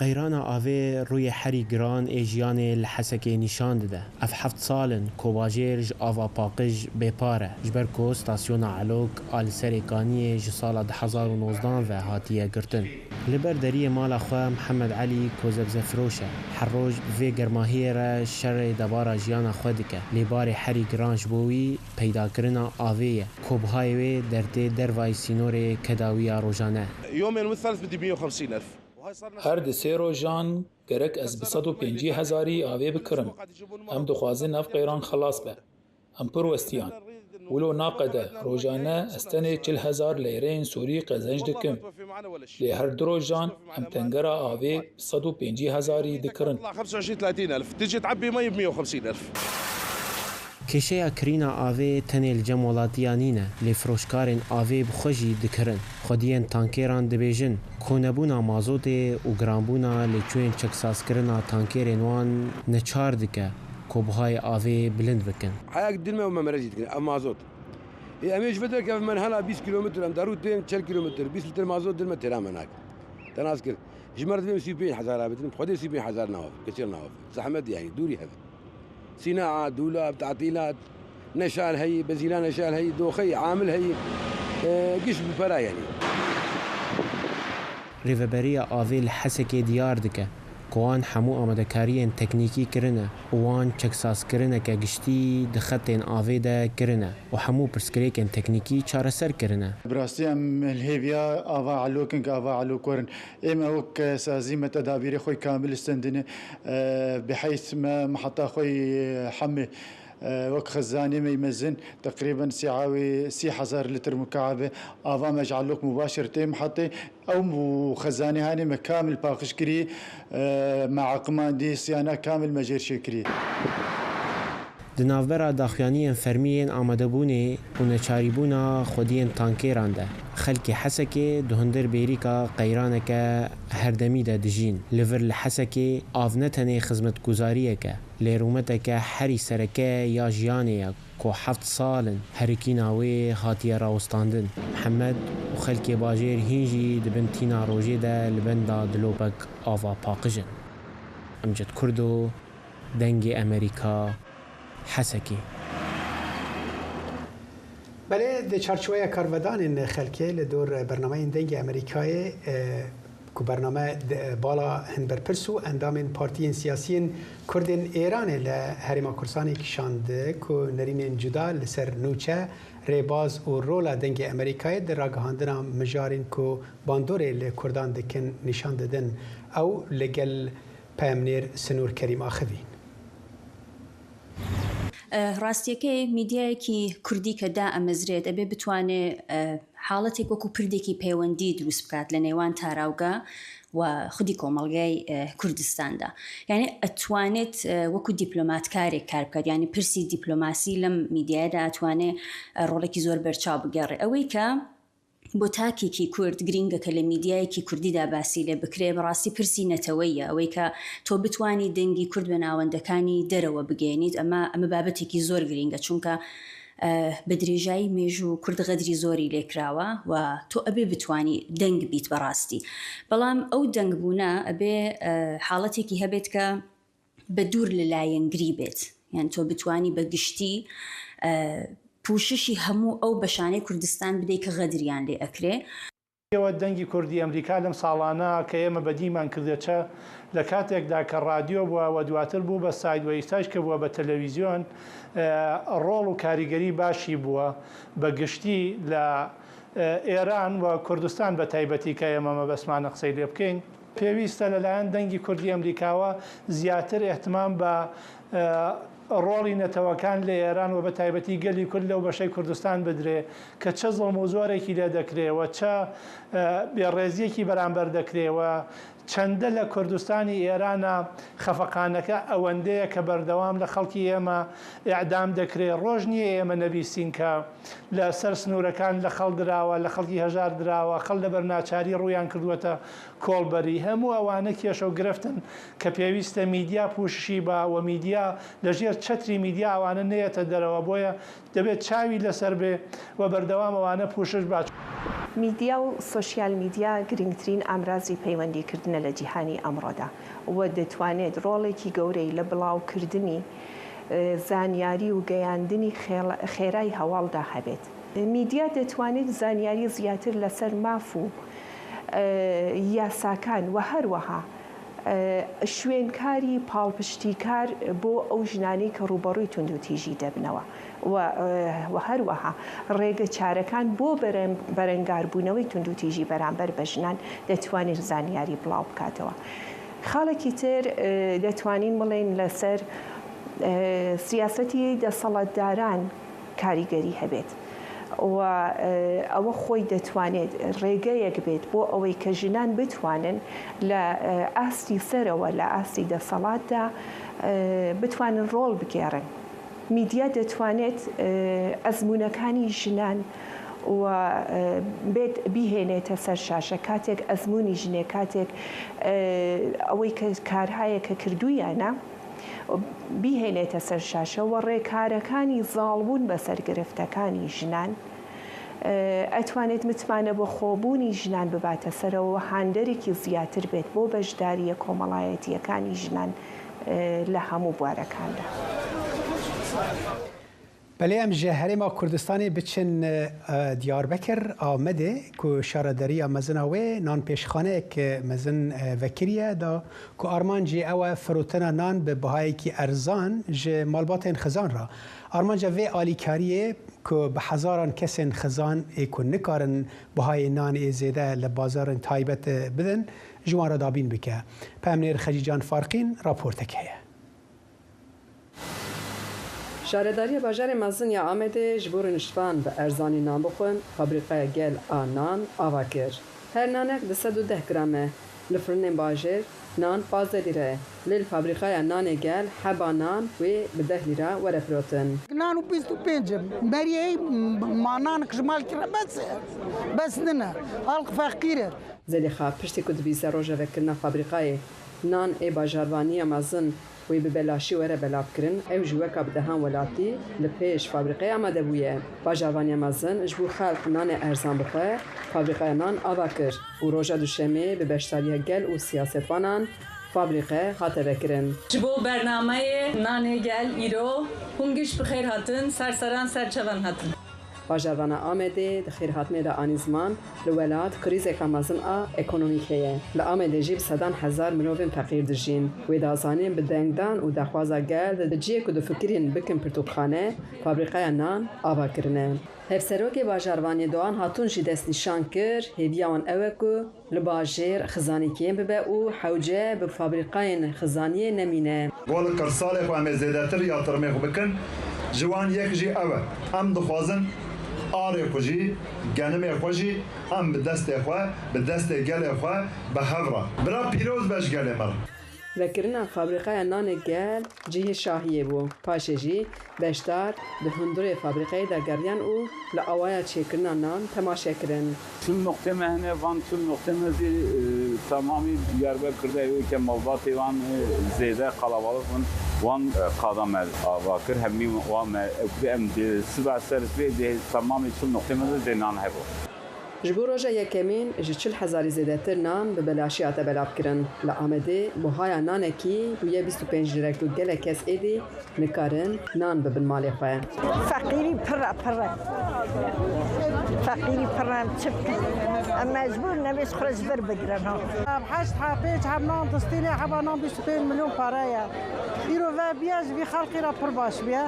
قeyrana avê rûyê herî giran ê jiyanê li Hesekê nîşan dide. Ev heft sal in ku bajêr ji ava paqij bêpar e, ji ber ku stasyona Elok a li serê kaniyê ji sala du hezar û nozdan ve hatiye girtin. Li ber deriyê mala xwe Mihemed Elî ku zebzefiroş e, her roj bi vê germahiyê re şerê debara jiyana xwe dike, lê barê herî giran ji bo wî peydakirina avê ye, ku bihayê wê dertê dervayî sînorê kedawiya rojane. يومين والثالث بدي مية وخمسين ألف. Her di sê rojan gerek ez bi sed û pêncî hezarî avê bikirim. Em dixwazin ev qeyran xelas be. Em pir westiyan. Wilo naqede, rojane ez tenê çil hezar leyreyên Sûrî qezenc dikim. Lê her du rojan em tengera avê bi sed û pêncî hezarî dikirin. تطلع خمسة وعشرين ثلاثين ألف، تجي تعبي مي ب مية وخمسين ألف. Kêşeya kirîna avê tenê li cem welatiya nîne, lê firoşkarên avê bi xwe jî dikirin. Xwediyên tankêran dibêjin, konebûna mazotê û giranbûna lêçûyên çeksazkirina tankêrên wan neçar dike ku buhayê avê bilind bikin. Heyak dilme û me merejî dikin, ev mazot. Ê, em ê ji vir derkevin, em hela bîst kîlometr, em darû tên çil kîlometr, bîst lîtr mazot dilme têra me nakin. Te nas kir. Ji me re divê em sî û pênc hezar a bitin, Xwedê sî û pênc hezar nawa, keçir nawa. Zehmet, yanî dûrî heve. Sînaa, dûlab, tatîlat, neşal heyî, bezîla neşal heyî, doxeyî, amil heyî, e, giş bi pera, yanî. Rêveberiya avê li Hesekê diyar dike ku wan hemû amadekariyên teknîkî kirine û wan çeksazkirineke giştî di xetên avê de kirine û hemû pirsgirêkên teknîkî çareser kirine. Bi rastî em li hêviya ava Elok in, ku ava Elok werin. Ê me wek sazî me tedabîrê xwe yî kamil stendine. E, bi heyth me miheta xwe yî hemê, e, wek xezanê me yî mezin, teqrîben sîa wê sî hezar litr mukab e. Ava me ji Elok mubaşir tê mihetê. Ew mu-, xezanê hanê me kamil paqij kirî, e, me eqimandî, siyana kamil me jêr çêkirî. Di navbera daxuyaniyên fermî yên amadebûnê û neçarîbûna xwediyên tankêran de, xelkê Hesekê di hundir bêrîka qeyraneke herdemî de dijîn. Li vir li Hesekê av ne tenê xizmetguzariyek e, lê rûmeteke herî sereke ya jiyanê ye ku heft sal in herikîna wê hatiye rawestandin. Mihemed û xelkê bajêr hîn jî di bin tîna rojê de li benda dilopek ava paqij in. Emced Kurdo, Dengê Emerîka, Hesekê. Belê, di çarçoweya karvedanên xelkê li dor bernameyên Dengê Emerîkayê, e, ku bername di, e, bala hin berpirs û endamên partiyên siyasiyên Kurdên Êranê li Herêma Kurdistanê kişand, ku nerînên cuda li ser nûçe, rêbaz û rola Dengê Emerîkayê di ragihandina mijarên ku bandorê li Kurdan dikin nîşan didin. Ew li gel peyamnêr Sinûr Kerîm axivîn. ئە، ڕاستیەکەی میدیایەکی کوردی کە دائەمەزرێت، ئەبێ بتوانێ، ئە، حاڵەتێک وەکو پردێکی پەیوەندی دروست بکات لە نێوان تاراوگە و خودی کۆمەڵگای، ئە، کوردستاندا. یعنی ئەتوانێت، ئە، وەکو دیپلۆماتکارێک کار بکات، یعنی پرسی دیپلۆماسی لەم میدیایەدا ئەتوانێ، ئە، ڕۆڵێکی زۆر بەرچاو بگێڕێ. ئەوەی کە بۆ تاکێکی کورد گرینگە کە لە میدیایەکی کوردیدا باسی لێ بکرێ، بەڕاستی پرسی نەتەوەییە، ئەوەی کە تۆ بتوانی دەنگی کورد بە ناوەندەکانی دەرەوە بگەیەنیت. ئەمە، ئەمە بابەتێکی زۆر گرینگە، چونکە، ئە، بە درێژایی مێژوو کورد غەدری زۆری لێکراوە و تۆ ئەبێ بتوانی دەنگ بیت بەڕاستی. بەڵام ئەو دەنگبوونە ئەبێ، ئە، حاڵەتێکی هەبێت کە بە دوور لە لایەنگری بێت. یان تۆ بتوانی بە گشتی، ئە، پوششی هەموو ئەو بەشانەی کوردستان بدەی کە غەدریان لێ ئەکرێ. ئێوە دەنگی کوردی ئەمریکا لەم ساڵانە کە ئێمە بەدیمان کردێتە، لە کاتێکدا کە ڕادیۆ بووە و دواتر بوو بە سایت و ئیستاش کە بووە بە تەلەویزیۆن، ئە، ڕۆڵ و کاریگەری باشی بووە بە گشتی لە، ئە، ئێران و کوردستان بە تایبەتی کە ئێمە مەبەستمانە قسەی لێ بکەین. پێویستە لەلایەن دەنگی کوردی ئەمریکاوە زیاتر ئیهتمام بە، ئە، ڕۆڵی نەتەوەکان لە ئێران و بە تایبەتی گەلی کورد لەو بەشەی کوردستان بدرێ کە چە زڵم و زۆرێکی لێ دەکرێ و چە، ئە، بێڕێزیەکی بەرامبەر دەکرێ و چەندە لە کوردستانی ئێرانە خەفەقانەکە ئەوەندەیە کە بەردەوام لە خەڵکی ئێمە ئیعدام دەکرێ. ڕۆژ نییە ئێمە نەبیستین کە لە سەر سنوورەکان لە خەڵ دراوە، لە خەڵکی هەژار دراوە، خەڵ لەبەر ناچاری ڕوویان کردووەتە کۆڵبەری. هەموو ئەوانە کێشە و گرفتن کە پێویستە میدیا پوششی با و میدیا لە ژێر چەتری میدیا ئەوانە نەیەتە دەرەوە. بۆیە دەبێت چاوی لەسەر بێ و بەردەوام ئەوانە پوشش با. میدیا و سۆشیال میدیا گرنگترین ئامرازی پەیوەندیکردنە لە جیهانی ئەمڕۆدا و دەتوانێت ڕۆڵێکی گەورەی لە بڵاوکردنی، ئە، زانیاری و گەیاندنی خێڵ-، خێرای هەواڵدا هەبێت. میدیا دەتوانێت زانیاری زیاتر لەسەر ماف و، ئە، یاساکان و هەروەها، ئە، شوێنکاری پاڵپشتیکار بۆ ئەو ژنانەی کە ڕوبەڕووی توندوتیژی دەبنەوە و، ئە، و هەروەها ڕێگە چارەکان بۆ بەرەم-، بەرەنگاربوونەوەی توندوتیژی بەرامبەر بە ژنان دەتوانێت زانیاری بڵاو بکاتەوە. خاڵێکی تر، ئە، دەتوانین بڵێن لەسەر، ئە، سیاسەتی دەسەڵاتداران کاریگەری هەبێت و، ئە، ئەوە خۆی دەتوانێت ڕێگەیەک بێت بۆ ئەوەی کە ژنان بتوانن لە، ئە، ئاستی سەرەوە، لە ئاستی دەسەڵاتدا، ئە، بتوانن ڕۆڵ بگێڕن. میدیا دەتوانێت، ئە، ئەزموونەکانی ژنان و، ئە، بێت بیهێنێتە سەر شاشە. کاتێک ئەزموونی ژنێک، کاتێک، ئە، ئەوەی کە کارهایە کە کردوویانە، بیهێنێتە سەر شاشە و ڕێکارەکانی زاڵبوون بەسەر گرفتەکانی ژنان، ئە، ئەتوانێت متمانە بە خۆبوونی ژنان بباتە سەرەوە و هاندەرێکی زیاتر بێت بۆ بەشداریە کۆمەڵایەتیەکانی ژنان، ئە، لە هەموو بوارەکاندا. Belê, em ji Herêma Kurdistanê biçin, e, Diyarbekir, Amedê, ku şaredariya mezin a wê nan pêşxaneyek mezin, e, vekiriye da, ku armancê ew e firotina nan bi bihayekî erzan ji malbatên xizan re. Armanca vê alîkariyê ku bi hezaran kesên xizan ê ku nikarin bihayê nanê zêde li bazarên taybet bidin, ji wan re dabîn bike. Peyamnêr Xecîcan Farqîn raportek heye. Şaredariya bajarê mezin ya Amedê ji bo rûniştvan bi erzanî nan bixwin, fabrîqeya gel a nan ava kir. Her nanek du sed û deh gram e. Li firinên bajêr nan pazdeh lîre ye. Lê li fabrîqeya nanê gel heba nan wê bi deh lîra were firotin. Nan û bîst û pênc im. Berî ey ma nan ji mal kire bes, bes nine. Xelk feqîr e. Zelîxa piştî ku dibîse roja vekirina fabrîqayê nan ê bajarvaniya mezin wê bi belaşî were belavkirin, ew jî weka bi dehan welatî li pêş fabrîqeyê amade bûye. Bajarvaniya mezin ji bo xelk nanê erzan bixwe, fabrîqeya nan ava kir û roja duşemê bi beşdariya gel û siyasetvanan fabrîqe hate vekirin. Ji bo bernameyê Nanê Gel îro hûn giş bi xêr hatin, ser seran ser çavan hatin. Bajarvana Amedê di xêrhatinê de anî ziman, li welat krîzeka mezin a ekonomîk heye. Li Amedê jî bi sedan hezar mirovên feqîr dijîn. Wê da zanîn bi dengdan û daxwaza gel di cihê ku difikirîn bikin pirtûkxane, fabrîqeya nan ava kirine. Hevserokê bajarvaniyê Doğan Hatun jî destnîşan kir, hêviya wan ew e ku li bajêr xizanî kêm bibe û hewce bi fabrîqayên xizaniyê nemîne. Go li qirsalê xwe em ê zêdetir ya tirmê xwe bikin, ji wan yek jî ew e. Em dixwazin arê xwe jî, genimê xwe jî em bi destê xwe, bi destê gelê xwe bi hev re. Bira pîroz be ji gelê me re. Vekirina fabrîqeya nanê gel cihê şahiyê bû. Paşê jî beşdar di hundirê fabrîqeyê de geriyan û li awaya çêkirina nan temaşe kirin. Çil noqtê me hene, van çil noqtê me zî, e, temamî Diyarbekir de wê ke malbatê wan, e, zêde qalabalix bin, wan, e, qada me ava kir, hemî wan me, e, em dê sibe ser sibê dê temamî çil noqtê me de dê nan hebo. Ji bo roja yekemîn ji çil hezarî zêdetir nan bi belaşî hate belavkirin. Li Amedê buhaya nanekî bûye bîst û pênc lîrek û gelek kes êdî nikarin nan bibin malê xwe. Feqîrî pir e, pir e. Feqîrî pir e, em çi bikin? Em mecbûr in, em ê ji xwe re ji vir bigirin, ha. Ev heşt heb pênc heb nan distîne, heba nan bîst û pênc milyon pare ye. Îro ve biya ji vî xelkî re pir baş biye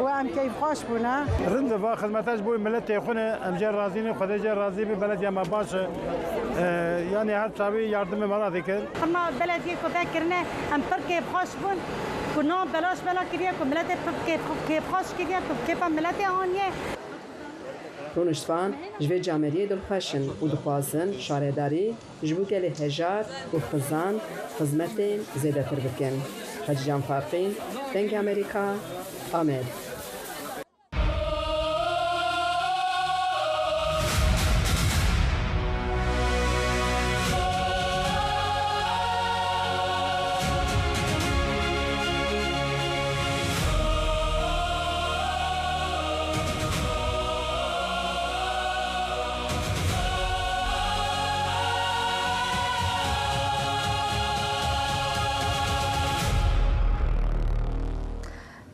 û em keyfxweş bûne. Rind e, va xizmeta ji bo miletê xwe ne, em jê razî ne, Xwedê jê razî be, belediya me baş e. E, yanî her çavî yardimê me re dikir. Xidma belediyê ku vekirine, em pir kêfxweş bûn ku nan belaş bela kiriye, ku miletê pir kêf-, kêfxweş kiriye, ku kêfa miletê aniye. Rûniştvan ji vê camêriyê dilxweş in û dixwazin şaredarî ji bo gelê hejar û xizan xizmetên zêdetir bikin. Hecîcan Farqîn, Dengê Amerîka, Amed.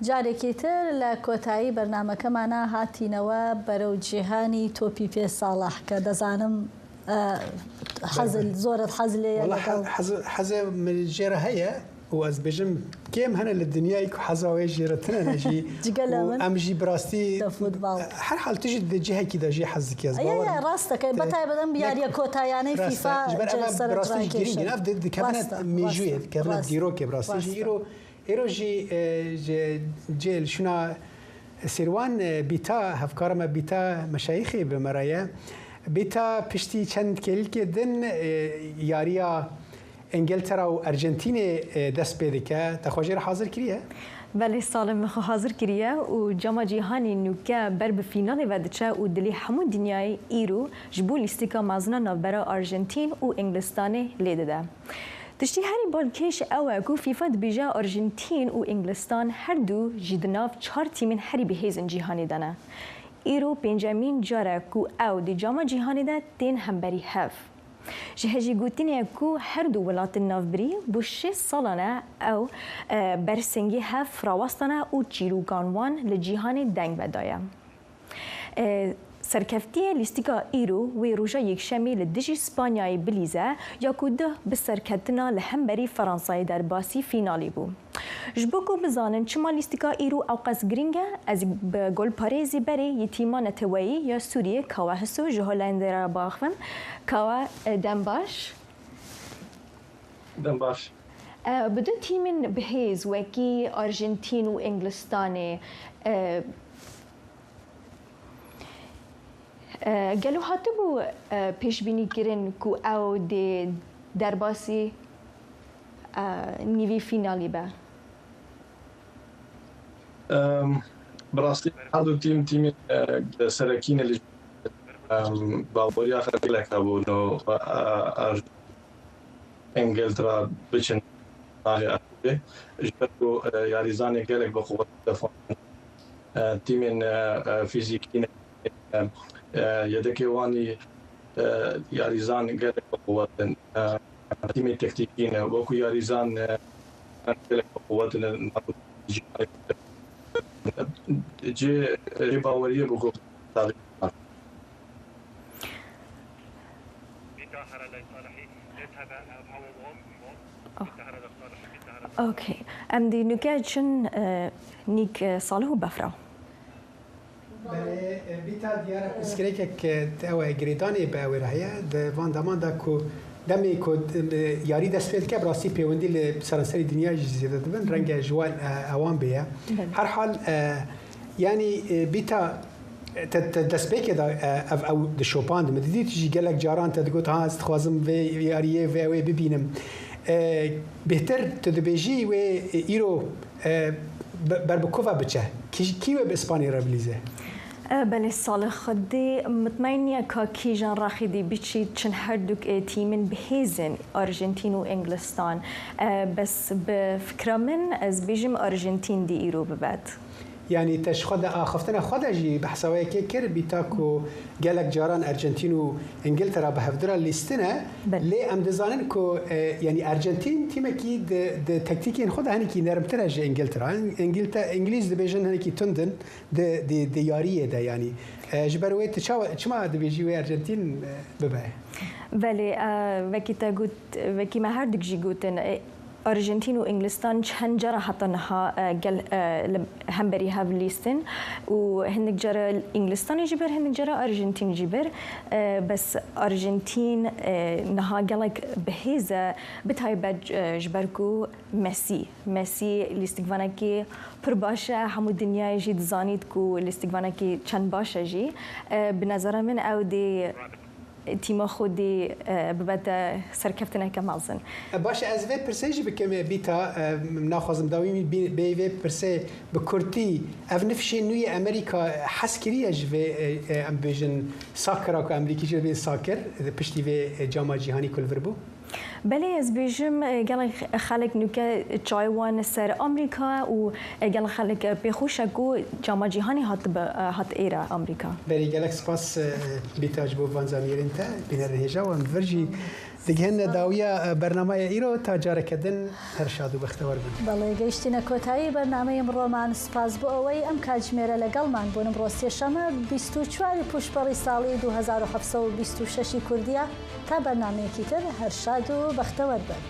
جارێکی تر لە کۆتایی بەرنامەکەمانە هاتینەوە بەرەو جیهانی تۆپی پێ ساڵح کە دەزانم، ئە، حەزل، زۆرت حەز لێ یە وەڵا لەگەڵ حەز-، حەز-، حەزێ من جێرە هەیە و ez bêjim kêm hene li dinyayê ku heza wê jê re tine ne jî. Cigele û min em jî bi rastî de futbol. Her hal tu jî di cihekî de jê hez dikî ez Ya, bawer ya, im. Rast e, ke Te-, betaybet em ne-, yariyê kotayane rast e. FIFA Ji ber eve bi rastî jî girîng in. Ev di-, dikevine Rast e, rast e, mêjûyê, rast e, dikevine rast e, dîrokê bi rastî rast jî e. Îro, îro jî, e, ji cê li şûna Sêrwan, e, Bîta, hevkara me Bîta Meşayîxê bi me re ye. Bîta piştî çend kêlîlkê din, e, yariya Îngiltera û Arjantînê, e, dest pê dike. Te xwe jê re hazir kiriye? Belê Salim, min xwe hazir kiriye û cama cîhanî nûke ber bi fînalê ve diçe û dilê hemû dinyayê îro ji bo lîstika mezina navbera Arjantîn û Îngilistanê lê dide. Tiştî herî balkêş ew e ku FIFA dibêje Arjantîn û Înglistan her du jî di nav çar tîmên herî bihêz in cîhanê de ne. Îro pêncemîn car e ku ew di cama cîhanê de tên hemberî hev. Ji hejîgotinê ku her du welatên navbirî bo şêst salan e ew, e, bersengê hev rawestane û çîrokan wan li cîhanê deng vedaye. E, serkeftiyê lîstika îro wê roja Yekşemê li dijî Spanyayê bilîze ya ku duh bi serketina li hemberî Fransayê derbasî fînalê bû. Ji bo ku bizanin çima lîstika îro ewqas girîng e, ez bi golparêzê berê yê tîma neteweyî ya Sûriyê Kawa Hiso ji Hollandê re biaxivim. Kawa, e, dem baş. Dem baş. E, bi du tîmên bihêz wekî Arjantîn û Îngilistanê, e, E, gelo hatibû, e, pêşbînîkirin ku ew dê derbasî, e, nîvî fînalî be? Em, bi rastî her du tîm, tîmên, e, serekî ne li, em, baweriya xwe gelek hebûn û, e, e, Îngiltera biçin navê Erdê. Ji ber ku, e, yarîzanê gelek bi quwet defan, e, tîmên, e, e, fîzîkî ne, e, e, yedekê wan î, e, yarîzan gelek bi quwet in. E, tîmê tektîkî ne. Wekû yarîzan, e, gelek bi quwet in. Cê, cê baweriyê bi ku Oh. Okey. Em dî nûke çin, e, nîk, e, Salih û Befra. Belê, e, Bîta diyar e pirsgirêkek, e, ew e, girêdanê bi ew ê re heye. Di van deman de ku demê ku, e, yarî dest pê dike, bi rastî pêwendî li seranserî dinya jî zêde dibin. Renge ji wan, e, ewan bê ye. Belê. Her hal, e, yanî, e, Bîta, Te, te destpêkê de, e, ev ew dişopand. Min didî tu jî gelek caran te digot, ha, ez dixwazim vê yariyê, vê wê bibînim. E, bêhtir tu dibêjî wê, e, îro, e, be-, ber bi ku ve biçe? Kî, kî wê bi Îspanî re bilîze? E, belê Salih, xwedî mitmaîn niye ka kîjan rexî dî biçî, çin her duk, e, tîmin bihêz in, Arjantîn û Înglistan. E, bes bi fikra min, ez bêjim Arjantîn dî îro bibet. Yanî te ji xwe de axiftina xwe de jî behsa wê yekê kir, Bîta, ku gelek caran Arjantîn û Îngiltera bi hevdira lîstine. Belê. Lê em dizanin ku, e, yanî Arjantîn tîmekî di, di tektîkên xwe de hinekî nermtir e ji Îngiltera. Îngilîz dibêjin hinekî tund in di, di, di yariyê de yanî. E, ji ber wê tu çawa, çima dibêjî wê Arjantîn, e, bibe? Belê, e, wekî te got, wekî me her dik jî gotin, e, Arjantîn û Înglistan çend cara heta niha, e, gel, e, li hemberî hev lîstin û hindik cara Înglistanê jî bir, hindik cara Arjantîn jî bir. E, bes Arjantîn, e, niha gelek bi hêz e, bi taybet, e, ji ber ku Mesî, Mesî lîstikvanekî pir baş e, hemû dinyayê jî dizanît ku lîstikvanekî çend baş e jî. E, bi nezera min ew dê tîma xwe dê, e, bibete serkeftineke mezin. E, baş e, ez vê pirsê jî bikim, e, Bîta, e, naxwazim dawî bî-, bê vê pirsê bi kurtî. Ev nifşê nû yê Amerîka hez kiriye ji vê, e, e, em bêjin sakira ku Amerîkî jî bê sakir, e, piştî vê, e, cama cîhanî ku li vir bû? Belê, ez bêjim, e, gelek xelk nûke çay wan ser Amerîka û, e, gelek xelk, e, pê xweş e ku cama cîhanî hat bi, e, hat êre Amerîka. Berî gelek spas, e, Bîta, ji bo van zaniyerên te, bînerên hêja wan vir jî digihin dawiya, e, bernameya îro ta careke din her şad û bextewar bin. بەڵێ، گەیشتینە کۆتایی بەرنامەی ئەمڕۆمان. سپاس بۆ ئەوەی ئەم کاتژمێرە لەگەڵمان بوون. ئەمڕۆ سێشەممە، بیست و چواری پوشبەڕی ساڵی دوو هەزار و حەفت سەد و بیست و شەشی کوردیە. تا بەرنامەیەکی تر، هەر شاد و بەختەوەر بن.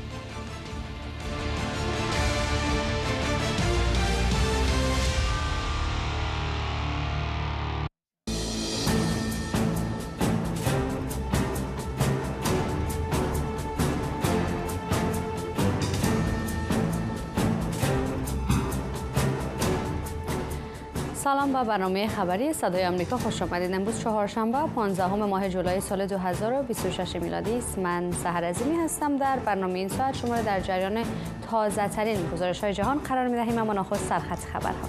سلام، به برنامهٔ خبری صدای آمریکا خوش آمدید. امروز چهارشنبه، پانزدهم ماه جولای سال دو هزار و بیست و شش میلادی است. من سحر عظیمی هستم. در برنامهٔ این ساعت شما را در جریان تازه‌ترین گزارش‌های جهان قرار می‌دهیم، اما نخست سرخط خبرها.